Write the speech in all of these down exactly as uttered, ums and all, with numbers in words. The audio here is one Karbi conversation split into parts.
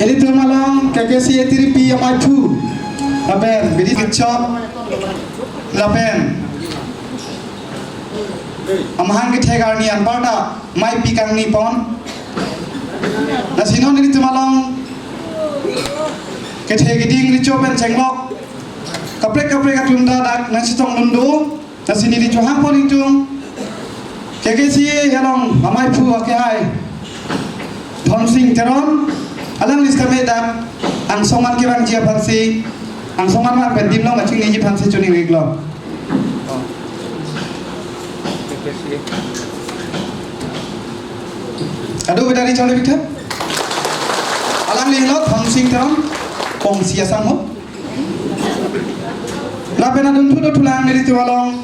Ilitum along K K C A tiripi amaiphu lapen bidi kechok lapen amahang kethek arni anparta maipi kangni pon. Lasi non ilitum along kethe keding recho pen chenglok kaprek kaprek atum ta dak nangchetongdun do. Lasi neli chohang pon ingtung K K C A along amaiphu akehai Dhonsing Teron, alangli sitame dak angsong an kevangji aphansi, angsong an mar pen dim long kachingniji aphansi choningri iklo. Ado bedari chole bitha. Alangli lo Dhonsing Teron, kongsi asam ho. Lapen adunthu dothulang nelitum along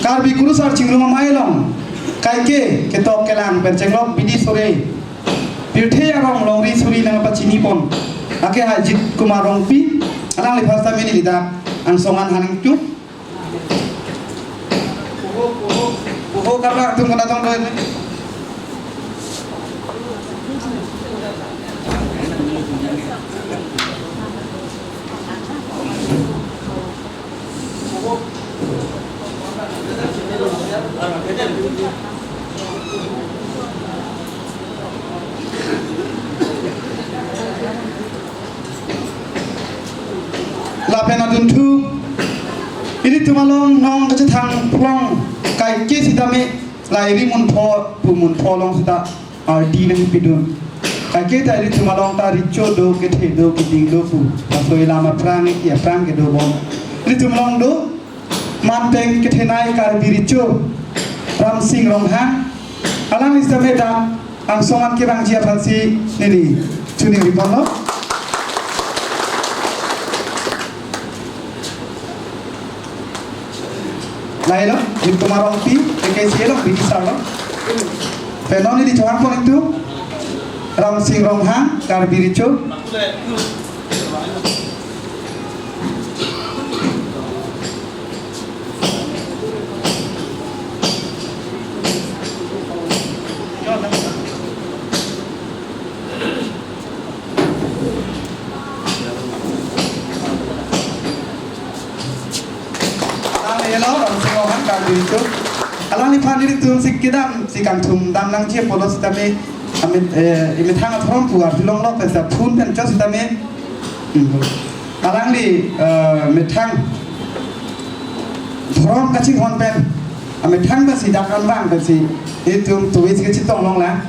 Karbi Kurusar Chingrum Amei along kaike ketok kelang pen chenglok bidi sore pirthe arong longri suri nangpachini pon akehai Ajit Kumar Rongpi, alangliphan sitame neli dak angsong an hang ingtung. Buho karla atum kona tong doin. Lapen adunthu, ilitum along nong kachethang phlong kaike sitame, la iri mun pho, pu mun pho along sita ardi nangpidun. Kaike ta ilitum along ta recho do, kethe do, keding do pu, laso alam aphrang, eki aphrang kedo bom. Ilitum along do, manpeng kethenei Karbi Recho Ramsing Ronghang, alangli sitame dak angsong an kevangji aphansi neli choningri ponlo. Lahelo, Ajit Kumar Rongpi, K K C A lo, bidi sar lo. Pen non neli chohang pon ingtung Ramsing Ronghang, Karbi Recho. Alanglilo, Ramsing Ronghang, Karbi Recho. Alangliphan nelitum si kedam si kangthum dam nangji apotlo sitame, amit, eh, emethang athorompu arjulong lo pensi phone pen chot sitame. Hmm. Alangli, eh, methang dhorom kachinghon pen, amethang pensi dak anbang pensi itum tuis kechetong longlang.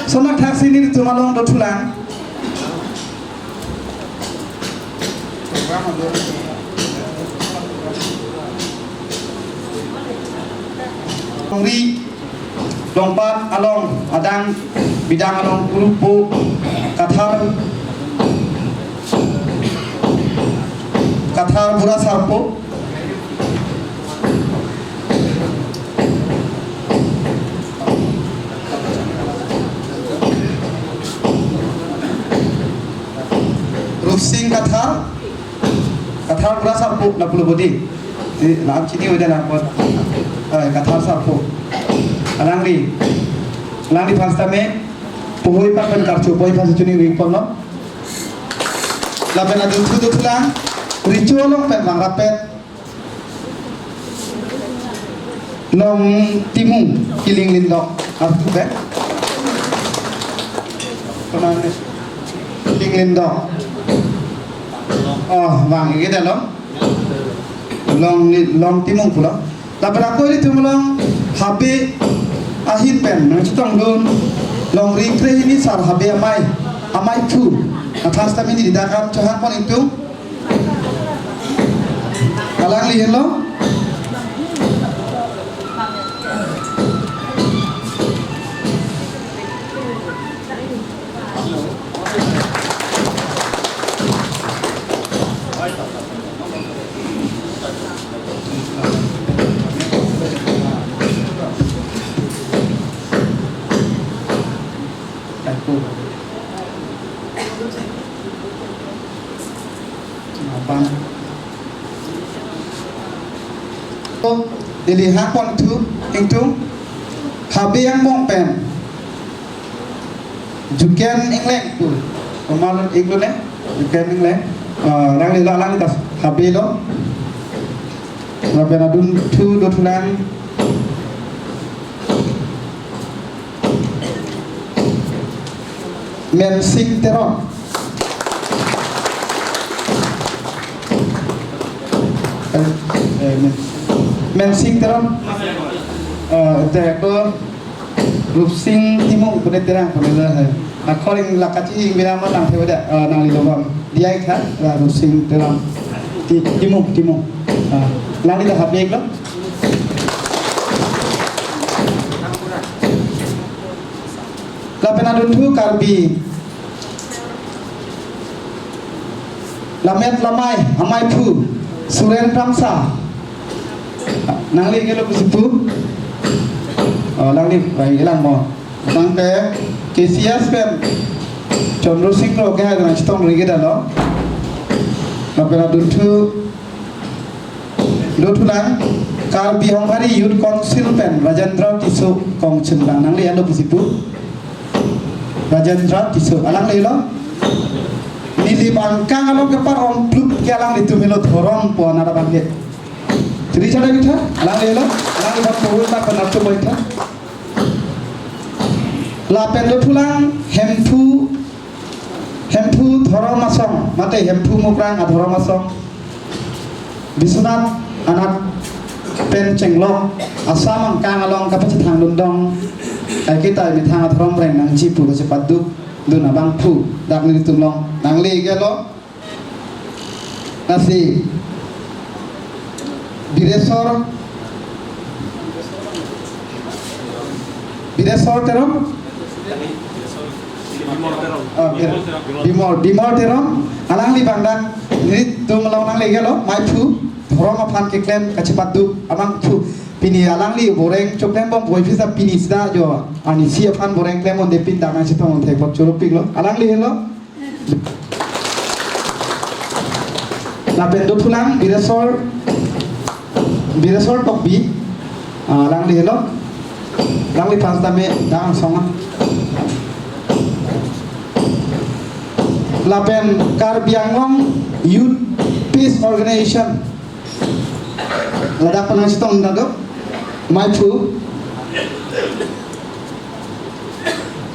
Sonak thaksi nelitum along dothulang. Longri, Longpat along, adang bidang along Kurupo, Kathar, Kathar Bura Sarpo, Rupsing Kathar, Kathar Bura Sarpo, lapulo bodi. Di, lam chini udah lapor. Eh, Kathar Sarpo. Alangli. Alangliphan sitame puhoi pak pen karcho poi phan choningri ponlo. Lapen adunthu dothulang. Recho along pen vangrap pen Longtimung Kiling Lindok. Artu pen. Kemang ni? Kiling Lindok. Oh, vang ikit along. Long ni, Longtimung pulo. Lapen ako ilitum along Habe ahin pen nangchetongdun Longri Krehini Sar Habe amei, amaiphu. Aphan sitame neli dak an chohang pon ingtung. Alangli henlo. Abang. Neli hang pon thu, ingtung, Habe angbong pen Juken Engleng pu. Komat iklo ne? Juken Engleng. Ah, alanglilo, alangli ta habelo. Lapen adunthu dothulang. Mensing Teron. Eh, eh, Men-, Mensing Teron. Eh, te ko Rupsing Timung pu ne Terang pu ne la hai. Akhor ing la kachingvin amat nangthe wada, eh, nanglilo bang. Diya ik tha, la Rupsing Teron. Ti-, Timung, Timung. Ah, alangli ta habek lo. Lapen adunthu Karbi Lammet Lamai, amaiphu Suren Kramsa. Nangli kelo pusi pu? Oh, nangli bai kelang mo. Tangte K C S pen Chandra Singh Kro ke hai nangchetong ri kedalo. Lapen adunthu dothulang Karbi Honghari Youth Council pen Rajendra Tisso kongchun lang, nangli alo pusi pu? Rajendra Tisso, alanglilo. Neli bangkang along kepar omplut ke alanglitum helo dhorom pu anara bangke. Jadi chada kita, alanglilo, alangli bang purun tak pernah coba kita. Lapen dothulang Hemphu, Hemphu Dhorom Asong, mate Hemphu Mukrang Adhorom Asong. Biswanath anat pen chenglok Assam angkang along kapachethang lundong kaiketa methang adhorom reng nangji pu kachepaduk dun abangphu dak nelitum along nangli kelo. Lasi Biresor, Biresor Teron? Ah, Bir-, Bimol, Bimol Teron. Alangli bangdak nelitum along nangli kelo, maiphu, dhorom aphan keklem kachepaduk abangphu. Pini alangli boreng choklem bom boi phisa pini sida jo. Arnisi aphan boreng klem onde pin dak nangchetong thek bot choro piklo. Alangli helo. Lapen dothulang Biresor, Biresor Tokbi, ah, alangli helo. Alangli pas tame dang songa. Lapen Karbi Anglong Youth Peace Organization. Ladak penang chetong dado. Maiphu.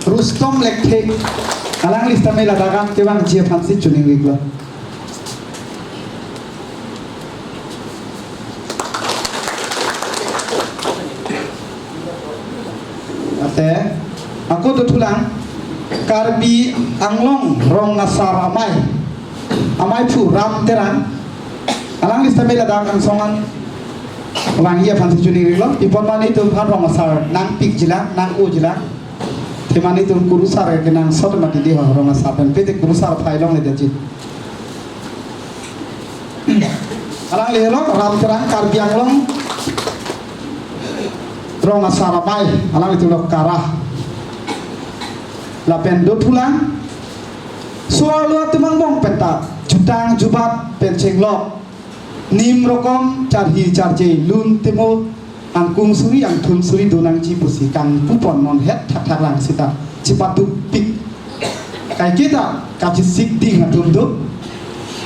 Rustom Lekthe, alangli sitame ladak an kevangji aphansi choningriklo. Ate, ako dothulang, Karbi Anglong Rong Asar amei, amaiphu Ram Terang, alangli sitame ladak angsong an vangji aphansi choningriklo, pi apot ma nelitum aphan Rong Asar nangpikjilang, nang-ojilang. Athema nelitum kurusar kenangsot mati di ho Rong Asar pen pete kurusar phai longledet ji. Alangli helo Ram Terang, Karbi Anglong Rong Asar amei, alanglitum lo kara. Lapen dothulang, so-arlo atum angbong penta jutang jubat pen chenglok, nim rokom charhi charje lun temo angkung suri angthun suri donangji pusi kangpupon non het thakthak lang sita chepadukpik. Kaiketa kachisik ding atum do.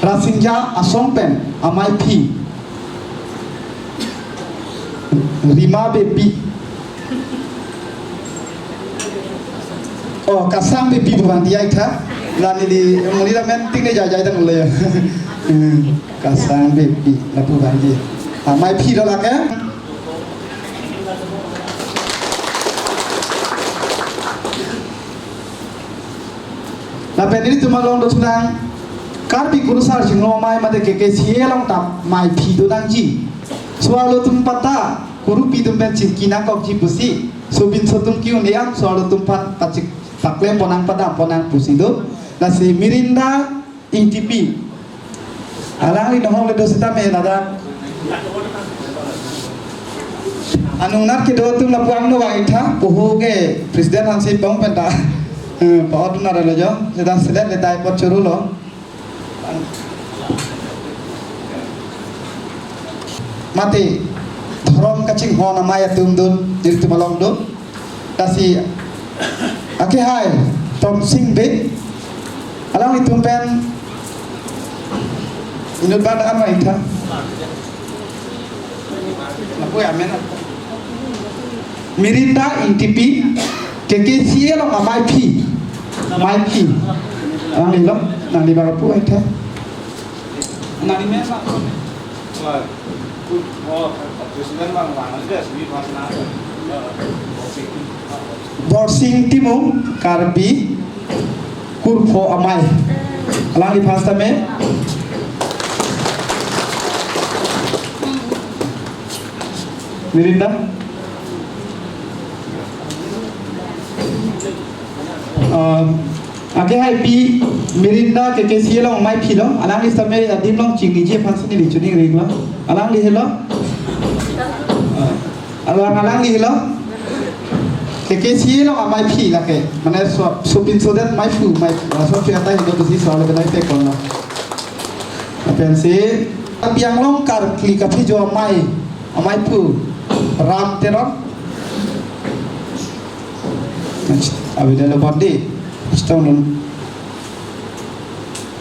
Rasinja asong pen amaiphi Rima Beypi. Oh, Kasang Beypi pu bang diya ik tha. La neli, neli la men ting ne jai jai tang le. Hmm, Kasang Beypi lapu bang di. Amaiphi lo lake. Lapen nelitum along dothulang Karbi Kurusar Chinglong Amei mate K K C A along ta maiphi donangji. So-arlo atum penta kurupi atum pen chingki nangkokji pusi, sobinso atum ki-un-e an so-arlo atum aphan pachik paklem ponnang padam ponnang pusi do. Lasi Mirinda Ingtipi. Alangli nohok le do sitame ladak. Anung nat kedo atum lapu angno vang ik tha, poho ke president aphansi pong penta. Eh, pa-ot nara lo jo, seta selet le tai pot churu lo. Mate, dhorom kachinghon amei atum dun, nelitum along dun. Lasi, ake hai, Tonsing Bey. Alanglitum pen inut bad an mai tha. Lapu amen. Mirinda Ingtipi, K K C A along amaiphi. Amaiphi. Alangli lo, nangli bang pu ai tha. Nangli men bang. Borsing Timung, Karbi, kurpho amei. Alangli first time. Mirinda. Um, ake hai pi Mirinda K K C A along amaiphi lo, alangli sitame adim along chingniji aphan si neli choningri lo. Alangli helo. Uh, alang alangli helo. K K C A along amaiphi lake. Mane so, sopinso det maiphu, mai, so pi ata helo tusi so le benai pekon lo. Lapen si, Karbi Anglong karkli kaphi jo amei, amaiphu, Ram Teron. Avedetlo body. Stone.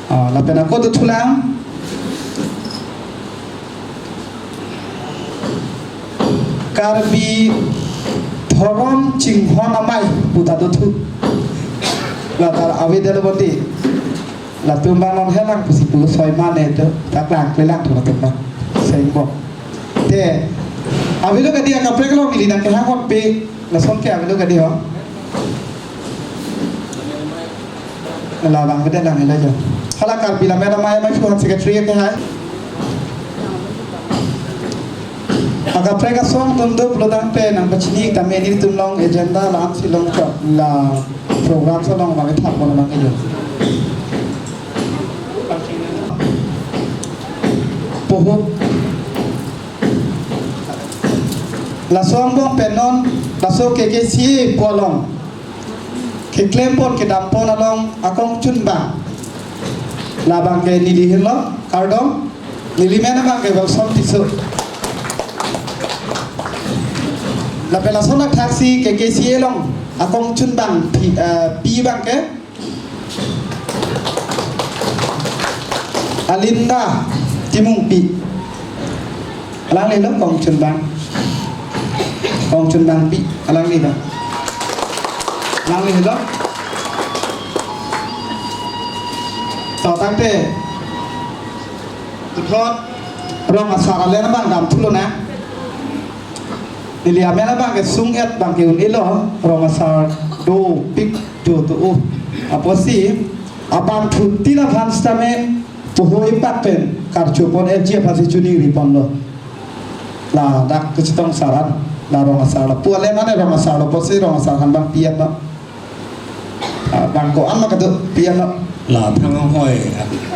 Ah, lapen ako tu thulang. Karbi dhorom chinghon amei pu ta dothu. Latar avedetlo body. Latum bang non helang pusi pu soi mane to. Tak lang, kle lang to latum bang. Seng bom. Te, avelo kadi akaprek along ili nangkehang kon pe, lason ke avelo kadi ho. Labang beda lang ila jo. Hala Karbi Lammet Amei, amaiphu an secretary ke hai. Akaprek asong tunduk lodang pe nangpachini tame nelitum along agenda la-an si longchot la program so long bang ithap mo bang ke jo. Poho. Laso angbong pen non, laso K K C A pu along keklem pon kedam pon along akong chunbang. Labang ke neli helo, kardom, neli men abang ke Wilson Tisso. Lapen lason athak si K K C A along akong chunbang pi, eh, pi abang ke Alinda Timungpi. Alangli lo kong chunbang. Kong chunbangpi. Alangli lo. Alangli lo. To tangte. Tuthot rong asar alen abang damthu lonang. Neli amen abang ke sung-et abang ke un-elo, rong asar dopik jo to o. Apotsi abangphutin aphan sitame poho ipak pen karcho pon F G aphan si choningri ponlo. Ladak kechetong saran, la rong asar lo. Pu ale mane rong asar lo, apotsi rong asar aphan bang pi-et lo. Ah, bang ko-an ma kedo pi-et lo. La aphrang anghoi.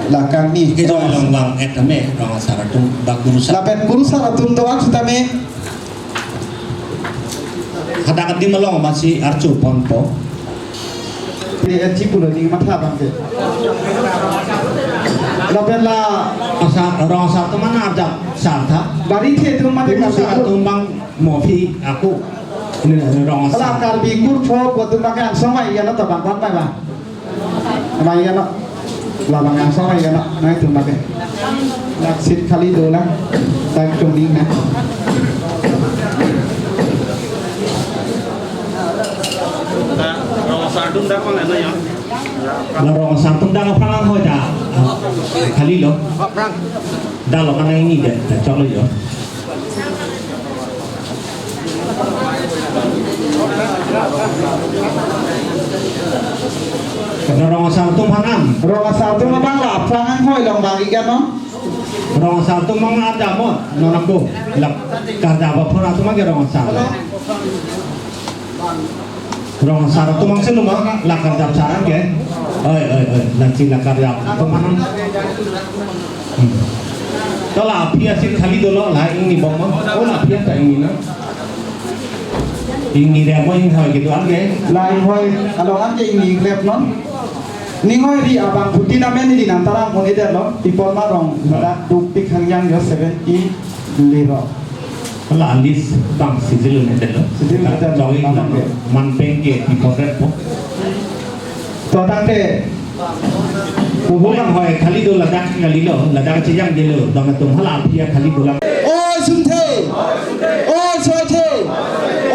La kangni. Kejoi along vang-et tame, rong asar atum, bang kurusar. Lapen kurusar atum doang sitame. Hadak adim along masi archo ponpo. Ini F G pulo ning matha bang ke. Lapen la. Asa, rong asar atum mana arjap sar tha. Bari the atum mati kurusar atum bang mo aphi ako. Ini rong asar. Hala Karbi kurpho pu atum bang ke angsong mai ya lo ta bang bang mai bang. Mai ya lo. Labang angsong mai ya lo. Nangtum bang ke. Dak seat khali do lang. Dak chongding na. Rong asar atum dak bang ano ya. La rong asar atum dak aphrang anghoi ta. Khali lo. Dak lo mana ini deh. Dak chok lo jo. Karna rong asar atum aphan an. Rong asar atum abang la aphrang anghoi along bang ik-et non. Rong asar atum abang ada mo non ako. La karjap aphan atum abang ke rong asar. Rong asar atum abang senu ma la karjap saran ke. Oi, oi, oi. Nanti la karjap atum aphan an. Hmm. To la aphi aseat khali dolo la ingni bom ma. Oh, la aphi ta ingni na. Ingni re mo inghoi kedo-an ke. La inghoi along an ke ingni klep non. Ning hoi ri abangphutin amen neli nangtarang pon-edetlo. Pi apot ma rong ladak dopik hangyang jo seventeen lero. La list bang si jilun-edetlo. Si jilun-edetlo. Choi la manpeng ke pi apot repo. To tangte, puhu kanghoi khali do ladak kalilo, ladak chejang delo, dong atum hala aphi khali dolang. Oi sumthe, oi soithe,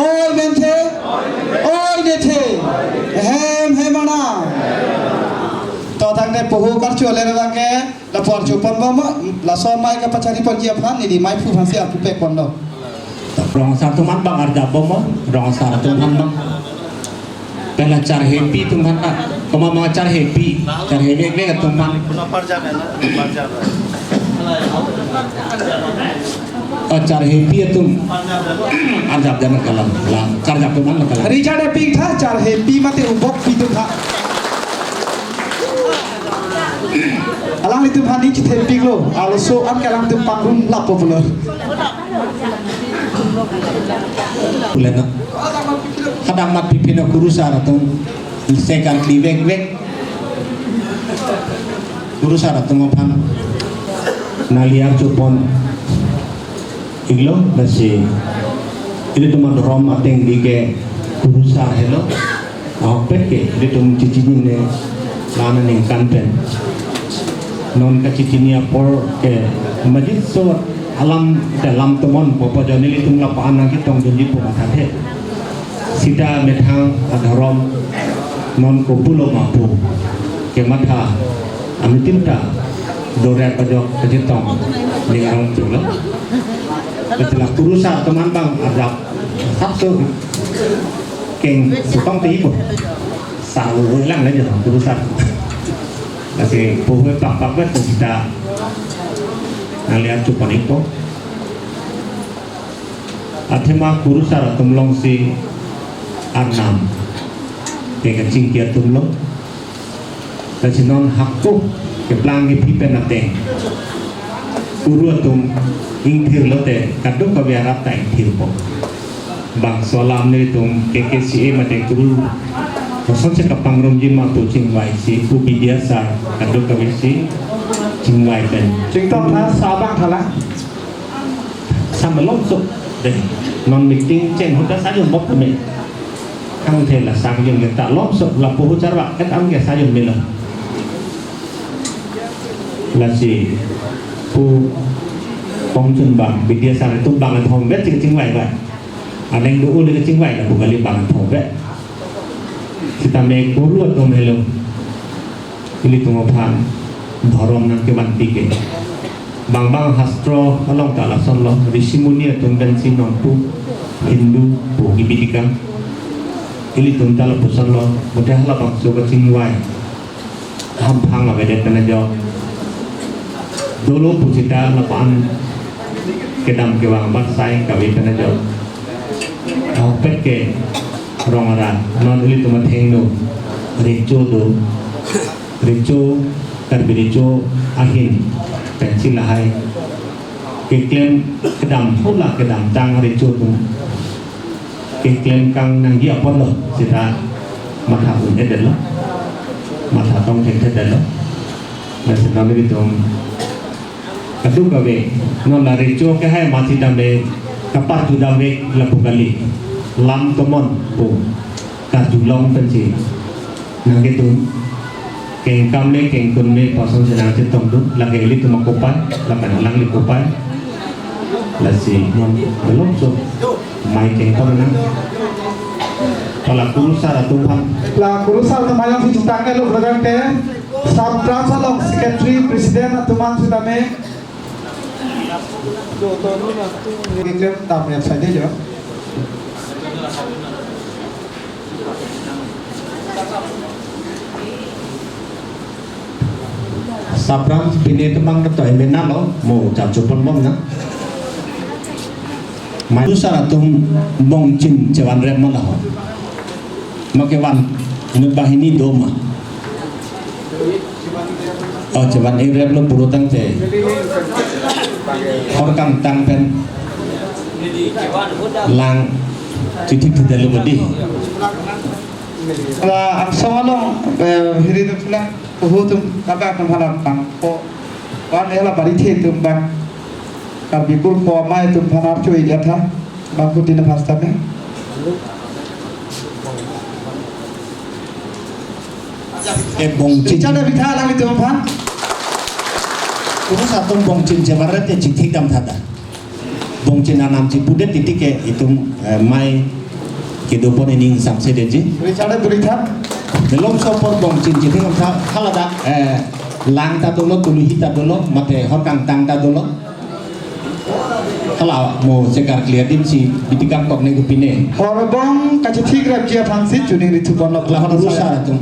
oi menthe, oi nethe, hem hem ana. To tangte puhu karcho le abangke, lapu archo ponbom, laso mai kapachari ponji aphan, neli mai phu aphansi arpu pek ponlo. Rong asar atum an bang arjap bom, rong asar atum an bang. Pela Charhepi atum an na. Komat ma Charhepi, Charhepi vek atum an. Oh, Charhepi atum. Arjap dan kalam. La, Charjap atum an kalam. Richard Heping tha, Charhepi mate Ubok Pi atum tha. Alanglitum aphan ning chithempiklo, arloso an ke alangtum pangrum lapo pulo. Pulo na. Kadang mat pipino kurusar atum, sekar kli vek vek. Kurusar atum aphan nangli archo pon iklo, lasi ilitum adhorom ateng di ke kurusar helo. Ahokpet ke ilitum chichinine la aningkan pen. Non kachechini apor ke majit so alam te lam tomon popo joni ilitum lapu-an nangketong dunji pu mathathe. Sita methang adhorom non kopulo ma pu kematha anutin ta doret pajok kachetong ning arong chulo. Kachelak kurusar atum an bang arjap sapso keng sutong te ipo. Salu lang le jong kurusar. Lasi puhu pakpak bet sita nangli archo pon ikpo. Athema kurusar atum alongsi arnam ke kachingki atum lo. Lasi non hako keplang kephi pen ateng kuru atum ingthir lote kadokave arat ta ingthirpo. Bangso alam nelitum K K C A mate kuru kosonsi kapangrumji ma pu chingvaisi, pu Bidyasar kadokavesi chingvai pen. Chingtong tha, sa abang tha la. Sa malomso dei. Non meeting cheng ahut ta sa jun bok me. Angthe la sa jun ke ta lomso, lapu hu charvak et am ke sa jun melo. Lasi pu Pongchun bang, Bidyasar atum bang athom vet ching chingvai ba. Aneng do uli kachingvai lapu kali bang athom vet. Sitame kuru atum helo. Ilitum aphan dhorom nangkevanpi ke. Bang bang hastro along ta lasonlo, rishi muni atum pensi nonpu Hindu pu kibidikang. Ilitum ta lapuson lo, muthe halabangso kachingvai hamphang avedet pen ajok. Dolo pu sita lapu-an kedam kevang barsai kave pen ajok. Ahokpet ke rong arat, non ilitum athengno recho do, recho, Karbi recho ahin pensi lahai keklem kedam, hala kedamtang recho atum keklem kang nangji apotlo sita matha un-edetlo, matha tong thekthedetlo. Lasi non ilitum kadokave non la recho kehai mati damde kapar tu damde lapu kali, lam tomon pu karjulong pensi nangketun, kengkam le kengkun le pasonsi nangchetongdun, lake ilitum akopai, lapen alangli kopai. Lasi non belum so mai kengkon nang. Pala kurusar atum aphan. La kurusar atum aphan si chutang ke lo program ke. Sub branch along secretary, president atum aphan sitame. Keklem dam ya saja jo. Sub branch pine temang ketok emena lo, mo chap chupon bom na. Mai kurusar atum bongchin chevan rep ma laho. Ma kevan, inut banghini do ma. Oh, chevan-ik rep lo puru tangte. Hor kangtang pen lang chithi thidalo bodi. La angsong along, eh, hiri tu pula, puhu tum, kaba tum hala bang po. Wan hala bari the tum bang. Karbi kul po mai tum phanar chui dia tha. Bang kuti na phasta me. Eh, bongchin. Richard Abitha alanglitum aphan. Kurusar atum bongchin chemarre te chithik dam thada. Bongchin anam chipudet titi ke itum, eh, mei kedopon ining samse detji. Richard Abitha. Nelom sopor bongchin chithik dam tha haladak, eh, lang ta dolo, tuluhi ta dolo, mate hor kangtang ta dolo. Hala mo sekar clear dim si bitikam kok ne gupine. Horbong kachithik rapji aphansi chuning rithu ponlo. La hor sa atum.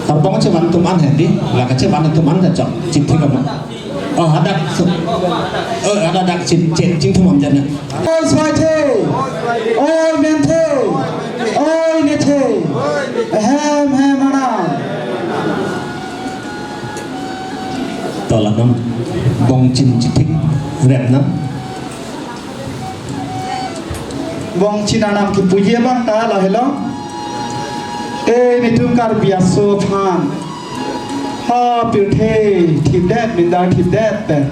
Horbong chevan atum an hedi, la kachevan atum an kachok chithik kama. Oh, hadak su-, oh, hadak ching, ching, chingthum am jana. Oi soithe, oi menthe, oi nethe, hem hem ana. To la non bongchin chithik rep non. Bongchin anam kipuji abang ta lahelo. Eh, netum Karbi aso aphan. Ha pirthe thipdet, mindar thipdet pen.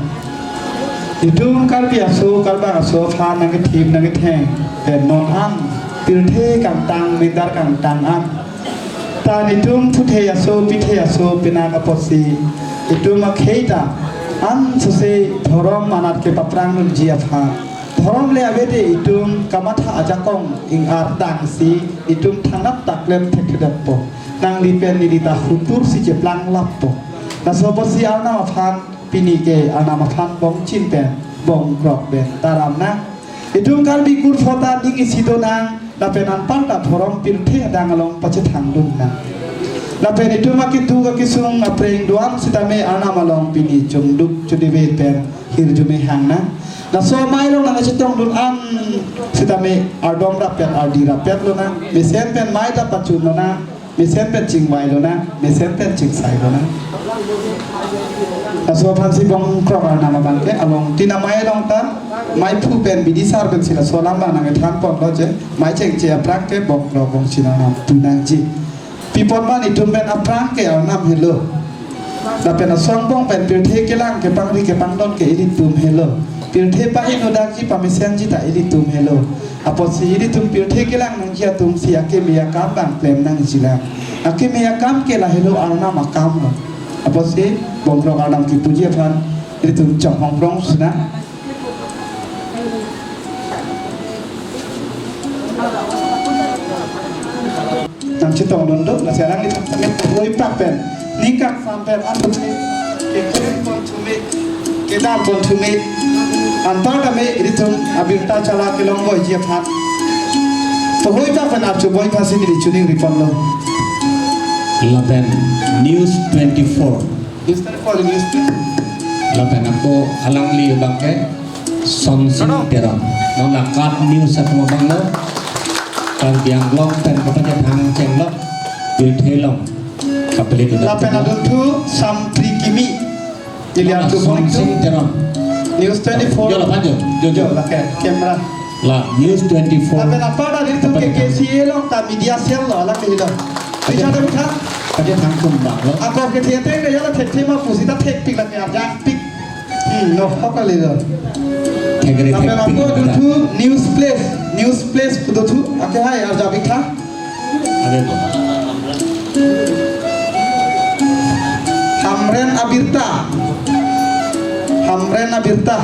Netum Karbi aso, Karbak aso aphan nangkethip nangketheng pen non an pirthe kangtang, mindar kangtang an. Ta netum phuthe aso, pithe aso, pinak apotsi itum akhei ta an suse dhorom anat kepaphrang nunji aphan. Dhorom le avede itum kamatha ajakong ing-artangsi itum thangnat ta klem thekthedetpo. Nangli pen neli ta hutur si cheplang lappo. Laso apotsi Arnam aphan pini ke Arnam aphan bongchin pen bongkrok pen taram nang. Itum Karbi kurphota ning isi do nang, lapen anparta dhorom pirthe adang along pachethangdun nang. Lapen itum akitu akisung apreng do-an sitame Arnam along pini chongduk chodeve pen hirjume hang nang. Laso amei along nangchetongdun an sitame ardom rapet ardi rapet lonang, mesen pen mei ta pachun lonang. Mesen pen chingvai lonang, mesen pen chingsai lonang. Laso aphansi bongkrok Arnam abang ke along tin amei along ta, meiphu pen bidisar pensi laso alam abang nangkethan ponlo je, mei chengche aphrang ke bongkrok bongchin Arnam tu nangji. Pi apot ma netum pen aphrang ke Arnam helo. Lapen asong bong pen pirthe kelang kepangri kepangdon ke ilitum helo. Pirthe pahingno dakji pamesenji ta ilitum helo. Apotsi ilitum pirthe kelang nangji atumsi akeme akam abang klem nangjilang. Akeme akam ke lahelo Arnam akam lo. Apotsi bongkrok Arnam kipuji aphan ilitum chonghong prong sina. Nangchetongdun do, lasi alanglitum tame oi pak pen, ning kangsam pen, an tame, keklem pon thume, kedam pon thume, anpar tame ilitum abirta chala kelongvoiji aphan. To oi pak pen archo boi phasi neli chuning riponlo. Lapen News twenty-four. News twenty-four, News twenty-four. Lapen ako alangli abang ke Somsing Teron. Non la KAT News atum abang lo. Karbi Anglong pen kapachethang chenglo. Pirthe along. Kapelit udah. Lapen adunthu Sampri Kimi. Ili non la artu bonik tu. Somsing Teron. News twenty-four. Jo la, jo, jo. Jo la ke camera. La News twenty-four. Lapen anparta ilitum ke KCA along ta media cell lo, alangli lo. Richard Abitha. Pachethang tum abang lo. Ako kethe ateng ke jala thekthe ma pusi ta thekpik la ke arjangpik. Hmm, no, hok kali lo. Thekre lapen thekpik ako la. Adunthu News Place. News Place pu adunthu. Ake hai arja Abitha. Ake to. Hamren Abirta. Hamren Abirta.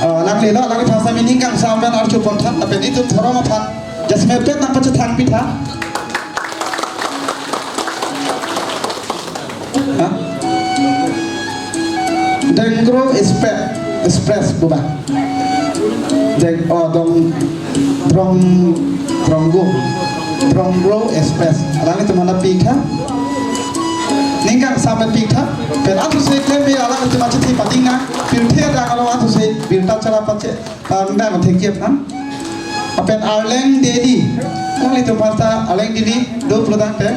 Oh, alangli lo, alangli aphan sami ning kangsam pen archo pon tha, lapen itum dhorom aphan. Just mepet nangpachethang pitha. Ha? Dengro Express, Express pu ba. Deng, oh, dong, drong, dronggo. Drongro Express. Alanglitum aphan pik tha. Ning kangsam pen pik tha. Pen athuse klem me alanglitum achithi pading nang. Pirthe adang along athuse birta chala pache. Pangdang thekji aphan. Lapen Arleng Deli. Alanglitum aphan ta Arleng Deli do pulotangte.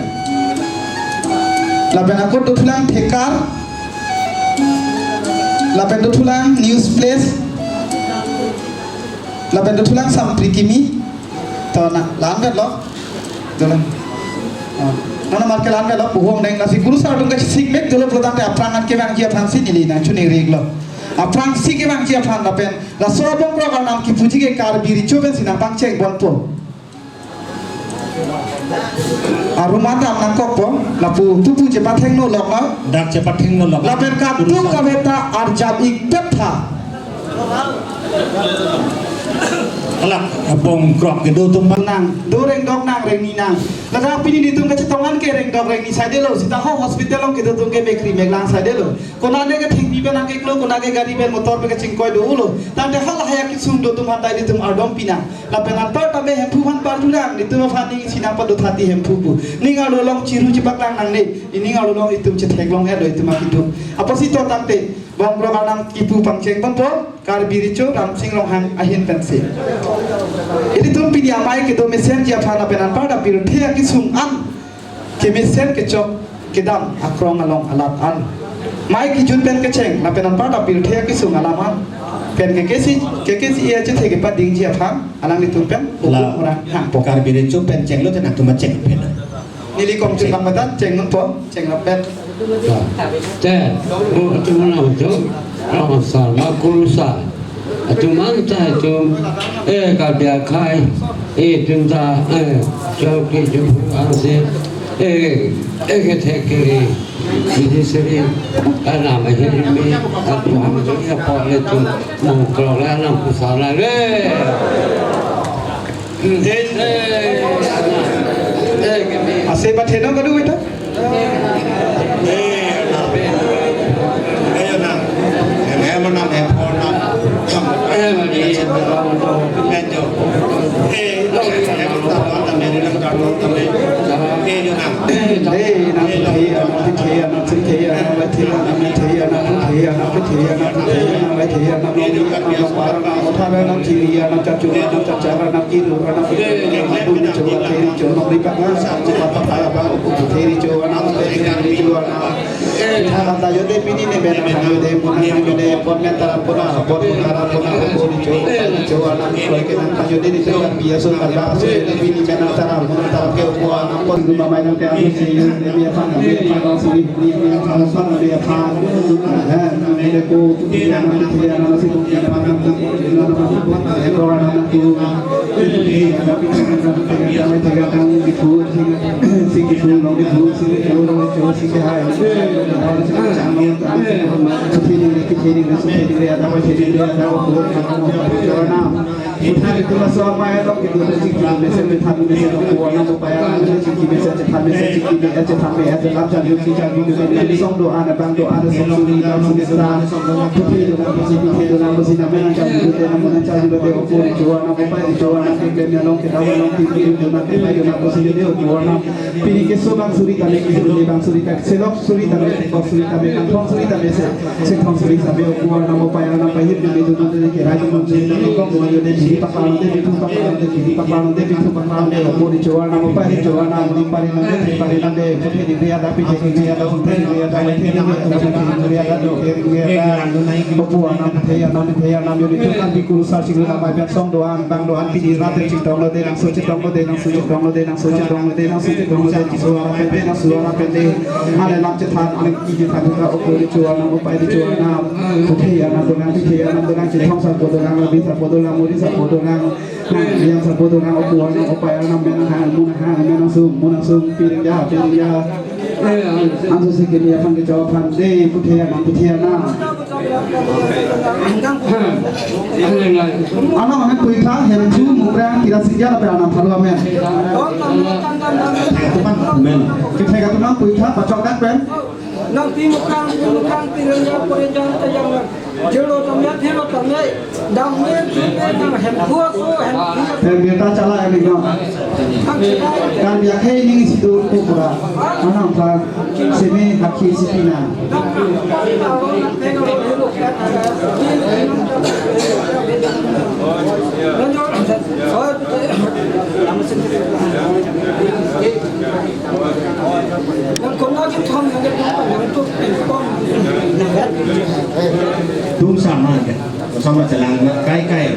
Lapen ako dothulang Thekar. Lapen dothulang News Place. Lapen dothulang Sampri Kimi. To na, la-an vetlo. Dolang. Oh. Nona marke la-an vetlo, puhong deng lasi kurusar atum kachesik mek dolo pulotangte aphrang an kevangji aphansi neli nangchuning ri-iklo. Aphrangsi kevangji aphan lapen laso bongkrok Arnam kipuji ke Karbi Recho pensi nangpangcheng ponpo. Arum atam nangkokpo, lapu tupu chepathengno lok na. Dak chepathengno lok. Lapen kaduk kave ta arjap ik pet tha. Alak, bongkrok kedo atum nang, do rengdok nang, rengni nang. Ladak pini nelitum kachetong an ke rengdok rengni saidelo, sita ho hospital along kedo atum ke mekri meklang saidelo. Konane ke thengpi pen nangkeklo, konane gari pen motor pen kachingkoi dolo. Tangte halahei akesung do atum aphan ta nelitum ardom pinang. Lapen anparta me Hemphu aphan parjulang, nelitum aphan ning sinang pado thati Hemphu pu. Ning arlo along chiru chepaklang nangne, ning arlo along itum chetheklong-etlo itum akitum. Apotsi to tangte, bongkrok arnam kipu pangcheng ponpo, Karbi Recho Ramsing Ronghang ahin pensi. Ilitum pini amei kedo mesenji aphan lapen anparta pirthe akesung an kemesen kechok kedam akrong along alat an. Mei kejut pen kecheng, lapen anparta pirthe akesung alam an. Pen kekesi, kekesi ia chethe kepadingji aphan, alanglitum pen, la, hukum orang hangpo. Karbi Recho pen chenglo te nangtum cheng pen. Neli kongchun bang madan, cheng nunpo, cheng lapet. Te, mo atum nang jo, rong asar, ma kurusar. Atum anta atum, eh, Karbi akhei, eh, atum ta, eh, jo ke jo angse, eh, eh, ke thek ke, eh, judiciary, anam ahin me, atum atum ya pole atum, mongkrok la nam kusala le. Eh, eh, eh, ke me. Ase ba theno kadu ita? Tha kata jode pini ne bena khan jode, puna khan jode, pon men tara puna, pon pun tara puna, pon cho, cho anam koi ke nang khan jode ni tara biya so tara so jode pini bena tara puna tara ke upo anam pon guma mai nang ke amu si, ne biya phan, biya phan si, ne biya phan, phan biya phan. Ha, ne ko, biya anam, biya anam si, biya phan, phan, phan, phan, phan, phan, phan, phan, phan, phan, phan, phan, phan, Pini keso bang suri tame, keso bang suri tame, selok suri tame, bok suri tame, kangthong suri tame, se, sengthong suri tame, opo arnam opai arnam pahit nang itu nanti ke raja nanti nanti kong dua yo de, suri paklan de, bitu paklan de, suri paklan de, bitu paklan de, opo di cho arnam opai, cho arnam, opai arnam de, opai arnam de, putih di pria tapi jadi pria tapi putih di pria tapi putih di pria tapi putih di pria tapi putih di pria tapi opo arnam, putih arnam, putih arnam yo di tukan di kurusar sing nama biak song doan, bang doan pini rat cingtong lo de, langsung cingtong lo de, langsung cingtong lo de, langsung cingtong lo de, langsung cingtong lo de, langsung cingtong lo de, langsung cingtong lo de. Mane lam chethan, mane ki chethan ka opo di cho arnam, opai di cho arnam. Putih arnam dolang, putih arnam dolang, cingthong sarpo dolang, labi sarpo dolang, muri sarpo dolang. Nang yang sarpo dolang, opo arnam, opai arnam, menang hang, munang hang, menang sum, munang sum, piring ja, piring ja. Anso si kini aphan kejawab aphan de, putih arnam, putih arnam. Anam amen pu tha, Hemphu, Mukrang, Kirasinja, lapen anam pharo amen. Amen. Kethek atum nang pu tha, pachok dak pen. Nang ti Mukrang, ti Mukrang, ti Renjang, Porenjang, Tajang. Jelo tamya, thelo tamya, damle, jumle, nang Hemphu aso, Hemphu. Hemphu ta chala ya ning no. Kan biya khei ning isi do ko pura. Anam pha seme hakhi si pina. Tum sama ke. Sama chelang kai kai.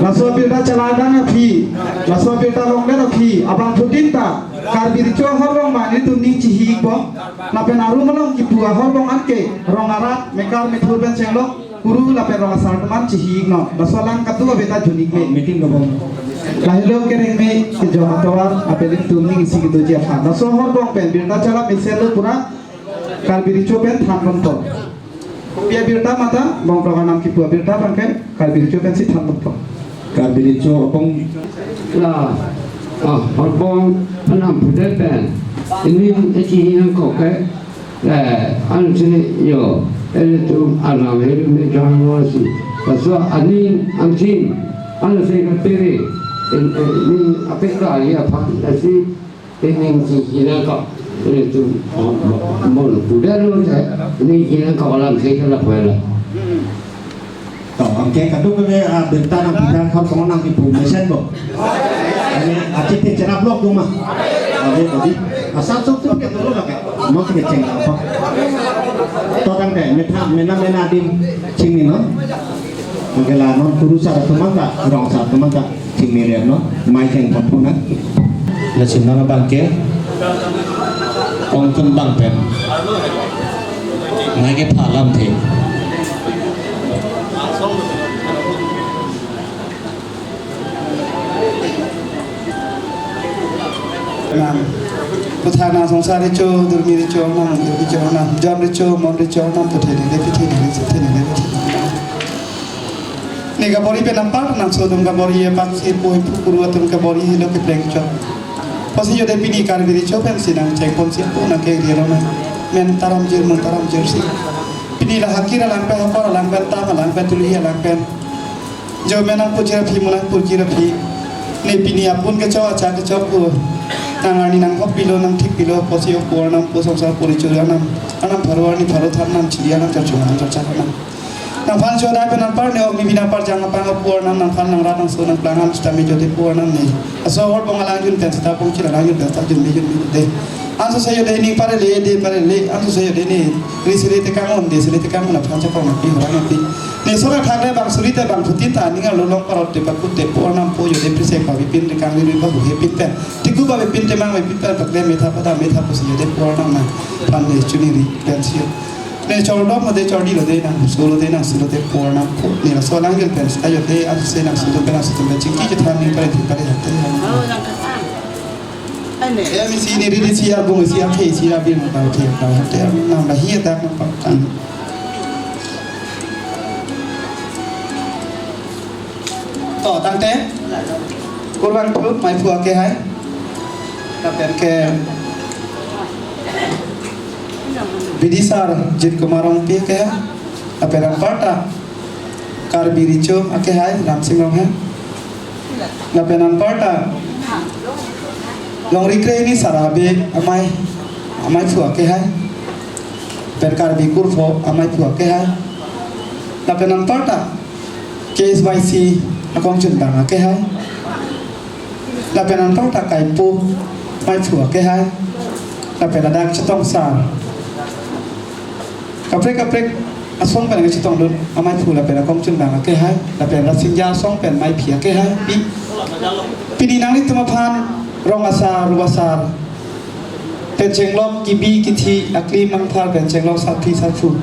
Laso birta chelang dang aphi. Laso birta longdet aphi. Abangphutin ta Karbi Recho ahormu mane tum ning chihi ikpo. Lapen arum along kipu ahormu anke rong arat, mekar methur pen chenglok, kuru lapen rong asar atum an chihi iknon. Laso alam kaduk ave ta junik me. Meeting lo bom. Lahelo kereng me kejong atovar apelit tum ning isi kedoji aphan. Laso ahormu pen birta chala mesen lo pura Karbi Recho pen than ponpo. Kopi abirta mata, bong program nam kipu abirta abangke Karbi Recho pensi than ponpo. Karbi Recho abong la, ah, abong anam pudet pen ining echi hinang kok ke, eh, ansi yo, ilitum anam ilitum jang lo si. Laso aning ansin, ansi kapere, in, in, ning apekari aphan, lasi, ining hinang kok, ilitum, oh, mon pudet lo, eh, ining hinang kok alam saya kena kuela. To, anke kadokave, ah, birta nangpitha, hor kong nangkipu mesen bo. Ani, ati te cherap lok duma. Ave, ave. Asal sok sok ke dolo lake. Mo ke cheng apa. To tangte, metha, mena, mena adim chingni non. Anke la non kurusar atum anta, rongsar atum anta chingni rem non. Mai keng pon pon na. Lasi non abangke, kongtun abang pen. Mai kepha alamthe. Nam. Puthak nang Songsar Recho, Durmi Recho, nam, Durmi Recho, nam, Jon Recho, Mon Recho, nam, puthe ne, puthe ne, puthe ne, puthe ne. Ne kabor-i pen anpar, nangso atum kabor-i apak si pu, pu guru atum kabor-i lo kepleng chot. Pusi jodi pini Karbi Recho pensi nangcheng ponsi pu nangkeri rona. Men taram jir, mun taram jir si. Pini la Hakir alang pen, Hakor alang pen, Tam alang pen, Tulhi alang pen. Jo men nangpu jir aphi, mun nangpu jir aphi. Ne pini apun kechok, acha kechok pu. Nang arni nanghok pilo, nangthik pilo, pusi opu arnam pu Songsar pu Recho arnam. Arnam pharo arni pharo than nam chili arnam chorchong arnam chorchak arnam. Nangphan chodai pen anpar ne ok mi bina par jang apang opu arnam nangphan nangrat nangso nangplang ham sitame jodi pu arnam ne. Laso ahormu alangjun pen sita pongchil alangjun pen sita junme junme de. Anso sayo de ni pare le de pare le, anso sayo de ni ri sele tekang un de sele tekang un aphan chapang napi orang napi. Ne sora thak le bang suri te bang phutin ta ning arlo long parot te pakut te pu arnam pu jodi prise pavepin tekang ri pahu hepin pen. Tiku pavepin temang vepin pen pakle metha pada metha pusi jodi pu arnam nangphan ne chuniri pensi. Ne chordom lo de, chordi lo de, nangso lo de, nangsi lo de pu arnam pu. Ne laso alangjun pen sita jodi, ansi nangso atum pen, nangso atum pen chingki chethan ning pare thi pare hate. Ane. Eh, mi si ne riri si abung si aphe si abin ta the ta hate. Nam la hi adak nam pa kan. To, tangte. Kurvangthu, maiphu akehai. Lapen ke bidisar Jit Kumar Rongpi akehai. Lapen anparta Karbi Recho akehai, Ramsing Ronghe. Lapen anparta Longri Krehini Sar Habe amai, amaiphu akehai. Lapen Karbi Kurpho amaiphu akehai. Lapen anparta K S Y C akongchunbang akehai. Lapen anparta Kaipu maiphu akehai. Lapen ladak Chetongsar. Kaprek kaprek asong pen chetongdun amaiphu lapen akongchunbang akehai. Lapen Rasinja asong pen maiphi akehai. Pi, pini nanglitum aphan rong asar, ru asar. Pen chenglok kibi kithi akli mangthar pen chenglok sarpi sarpo.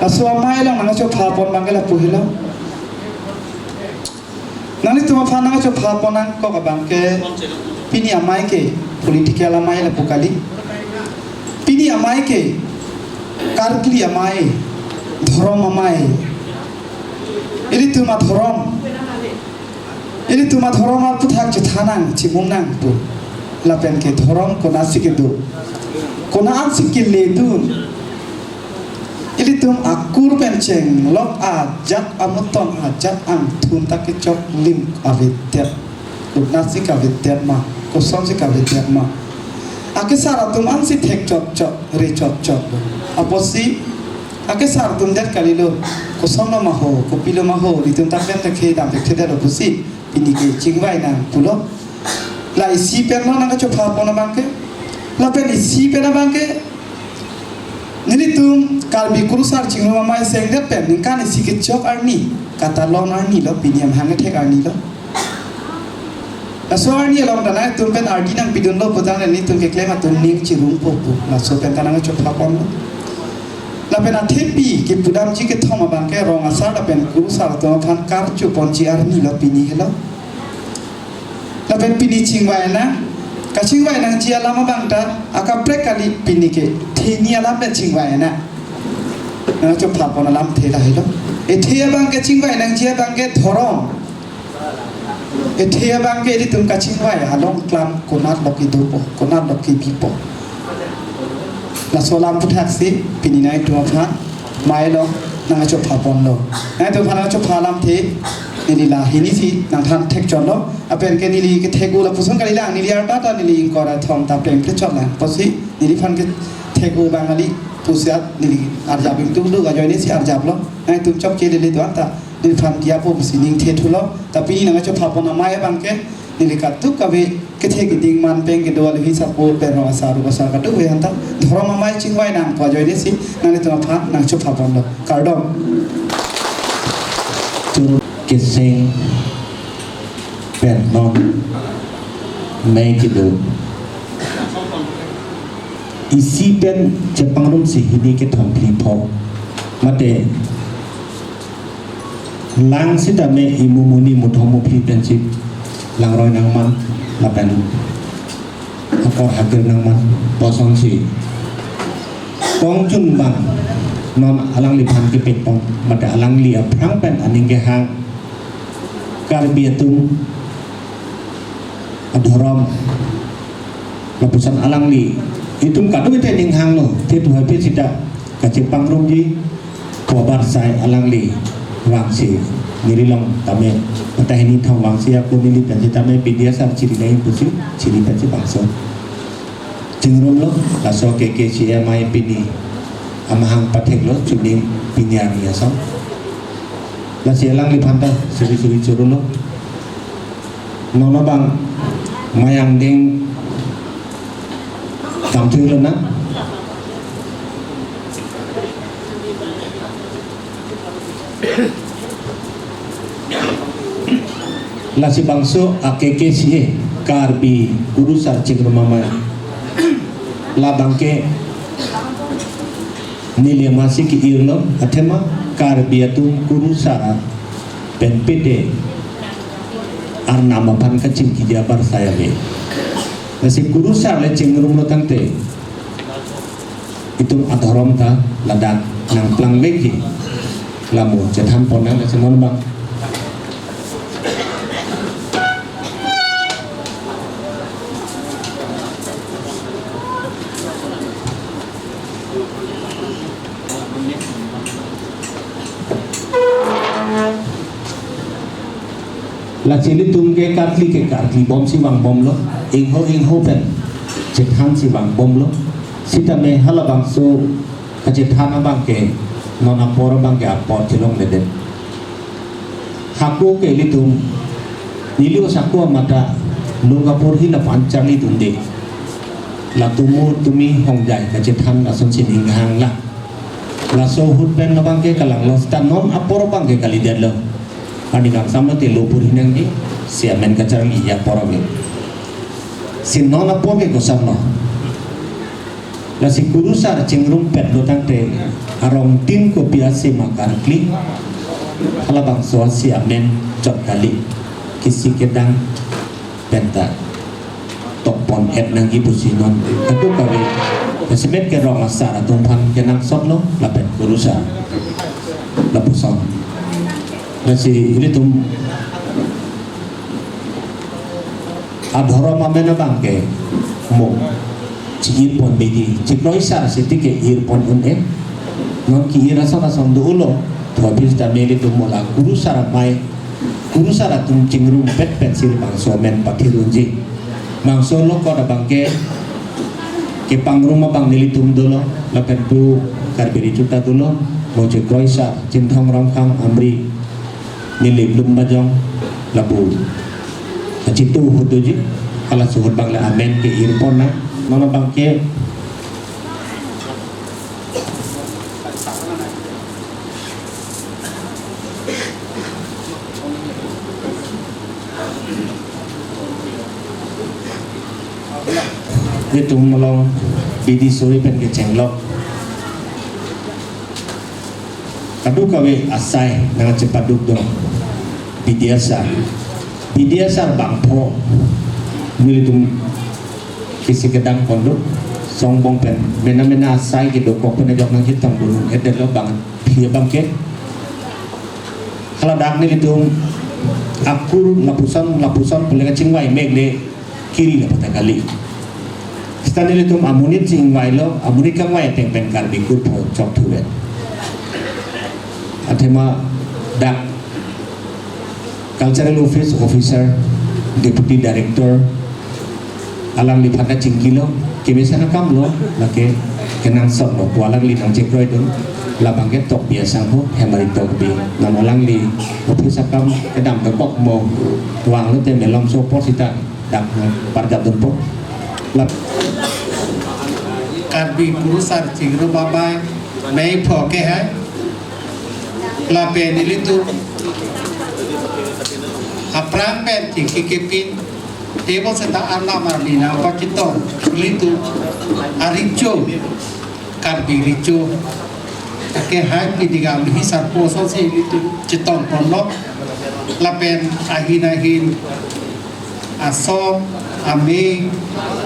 Laso amei along nangchopha pon abangke lapu helo. Nanglitum aphan nangchopha pon nangkok abangke pini amei ke political amei lapu kali. Pini amei ke karkli amei, dhorom amei. Ilitum adhorom. Ilitum adhorom aphuthak chethan nang, chimung nang pu. Lapen ke dhorom konatsi kedo, konatsi keledun. Ilitum akur pen chenglok ajat amuton ajat angthun ta kechok lim avedet. Konatsi kavedet ma, kosonsi kavedet ma. Akesar atum ansi thek chotchot, re chotchot. Apotsi akesar atum det kalilo, koson lo ma ho, kopilo ma ho, ilitum ta pen ta khei dam thekthedet lo pusi, pini ke chingvai nang pulo. La isi pen lo nangchopha pon abangke. Lapen isi pen abangke. Nelitum Karbi Kurusar Chingrum Amei sengdet pen ningkan isi kechok arni, katalon arni lo, pini amahang kethek arni lo. Laso arni along ta nangtum pen ardi nangpidun lo putang nelitum keklem atum ning chirung popo. Laso pen ta nangchopha pon lo. Lapen athepi kepudamji kethom abangke rong asar lapen kurusar atum aphan karcho ponji arni lo pini helo. Lapen pini chingvai nang, kachingvai nangji alam abang ta akaprek kali, pini kethe hini alam pen chingvai nang. Nangchopha pon alamthe lahelo. Ethe abang ke chingvai nangji abang ke dhorom. Ethe abang ke ilitum kachingvai along klam konat lo kedopo, konat lo kebipo. Laso alam aputhak si pini nangtum aphan mai along nangchopha ponlo. Nangtum aphan nangchopha alamthe neli la hini si nangthan thekchotlo. Lapen ke neli kethek-o lapuson kalilang, neli arta ta neli ingkoi ra thom ta plengple chotlang. Pusi neliphan kethek-o abang kali pusi at neli arjap ingtung duk ajoine si arjaplo. Nangtum chokche lele do-an ta neliphan kiapo pusi ning thethulo. Tapi neli nangchopha pon amei abang ke neli kadokave kethe keding man pen kedo aluhi sarpo pen rong asar rup asar kadokave aphanta dhorom amei chingvai nangpo ajoine si nanglitum aphan nangchopha ponlo. Kardom. Choro keseng pen non mei kedo. Isi pen chepangrumsi hini kethom phli pho. Mate lang sitame imu muni muthom muphli pensi langroi nangman lapen akor hakir nangman bosonsi kongchun abang non alangliphan kepek pon mate alangli aphrang pen aning kehang Karbi atum adhorom lapuson alangli itum kadokave aning hanglo, te tuhai pe sita kachepangrumji pu abarsai alangli vangsi neli along tame patahini thong vangsi ako neli pensi tame Bidya sar chiri nai pusi chiri pensi bangso chingrumlo. Laso K K C A amei pini amahang patheklo chuning pini arni ason. Lasi alangliphan ta suri suri chorolo. Non abang mayang ding kamthirlo na. Lasi bangso a K K C A Karbi Kurusar Chingrum Amei labang ke neli amatsi ke-irlo, athema Karbi atum kurusar pen pete arnam aphan kachingkiji abarsai ave. Lasi kurusar le chingrumlo tangte itum adhorom ta ladak nangplang vekji. Lamu chethan pon nang lasi non abang. Lasi ilitum ke karkli ke karkli bomsi vangbomlo, ingho ingho pen chethansi vangbomlo. Sitame halabangso kachethan abang ke non apor abang ke apor chelongledet. Hako ke ilitum neli osako amata lo kaporhi lapu-an charlidunde. Latum mo tumi hongjai kachethan lasonsi ning hanglo. Laso ahut pen labang ke kalanglo, seta non apor abang ke kalidetlo. Arni kangsam lote lo porhi nangji, si amen kacharli apor ave. Si non apor ke kosamlo. Lasi kurusar chingrumpetlo tangte arongtin kopi ase ma karkli. Halabangso ase amen chot kali. Kisi kedang penta tokpon-et nangji pusi non kadokave jasemet ke rong asar atum aphan kenangsotlo lapen kurusar lapuson. Lasi ilitum adhorom amen abang ke mo chi-irpon meji, chikroisar siti ke irpon un-e. Non ke-ir ason ason dolo, thopis ta meli tum mo la kurusar amei, kurusar atum chingrumpet pensi bangso amen pathir unji. Bangso lokot abang ke kepangrum abang nelitum dolo, lapen pu Karbi Recho ta dolo, mo chikroisar Chinthong Rongkhang, Amri, Nilip Lumbajong, lapu kachitu ahut doji, halaso ahut abang le amen ke-irpon nang. Non abang ke itum along bidi suri pen kechenglok. Kadokave asai nangchepaduk dong. Bidi asar. Bidi asar bangpho. Nelitum kisi kedang pondok, songbong pen mena mena asai kedokok pen ajok nangchetongdun-edetlo bang aphi abang ke. Haladak nelitum akur lapuson lapuson pu le kachingvai mek le kiri la pata kali. Seta nelitum amonit chingvailo, amonit kangvai ateng pen Karbi kur pho chokthuvet. Athema dak Cultural Office Officer, Deputy Director, alangliphan ta chingkilo, kemesen akamlo, lake kenangsotlo pu alangli nangchekroidun, labang ke Tokbi asangho, Hemari Tokbi, non alangli office akam kedam dokok mo, vanglo te malomso apor seta dak parjapdunpo. La Karbi Kurusar Chingrum Amei, mei pho ke hai. Lapen ilitum aphrang pen chingki kepin, tebon seta arnam arni nangpachetong, ilitum arecho, Karbi recho. Ake hai pini gam hi sarpo so si ilitum chetongponlo. Lapen ahin ahin asong, amei,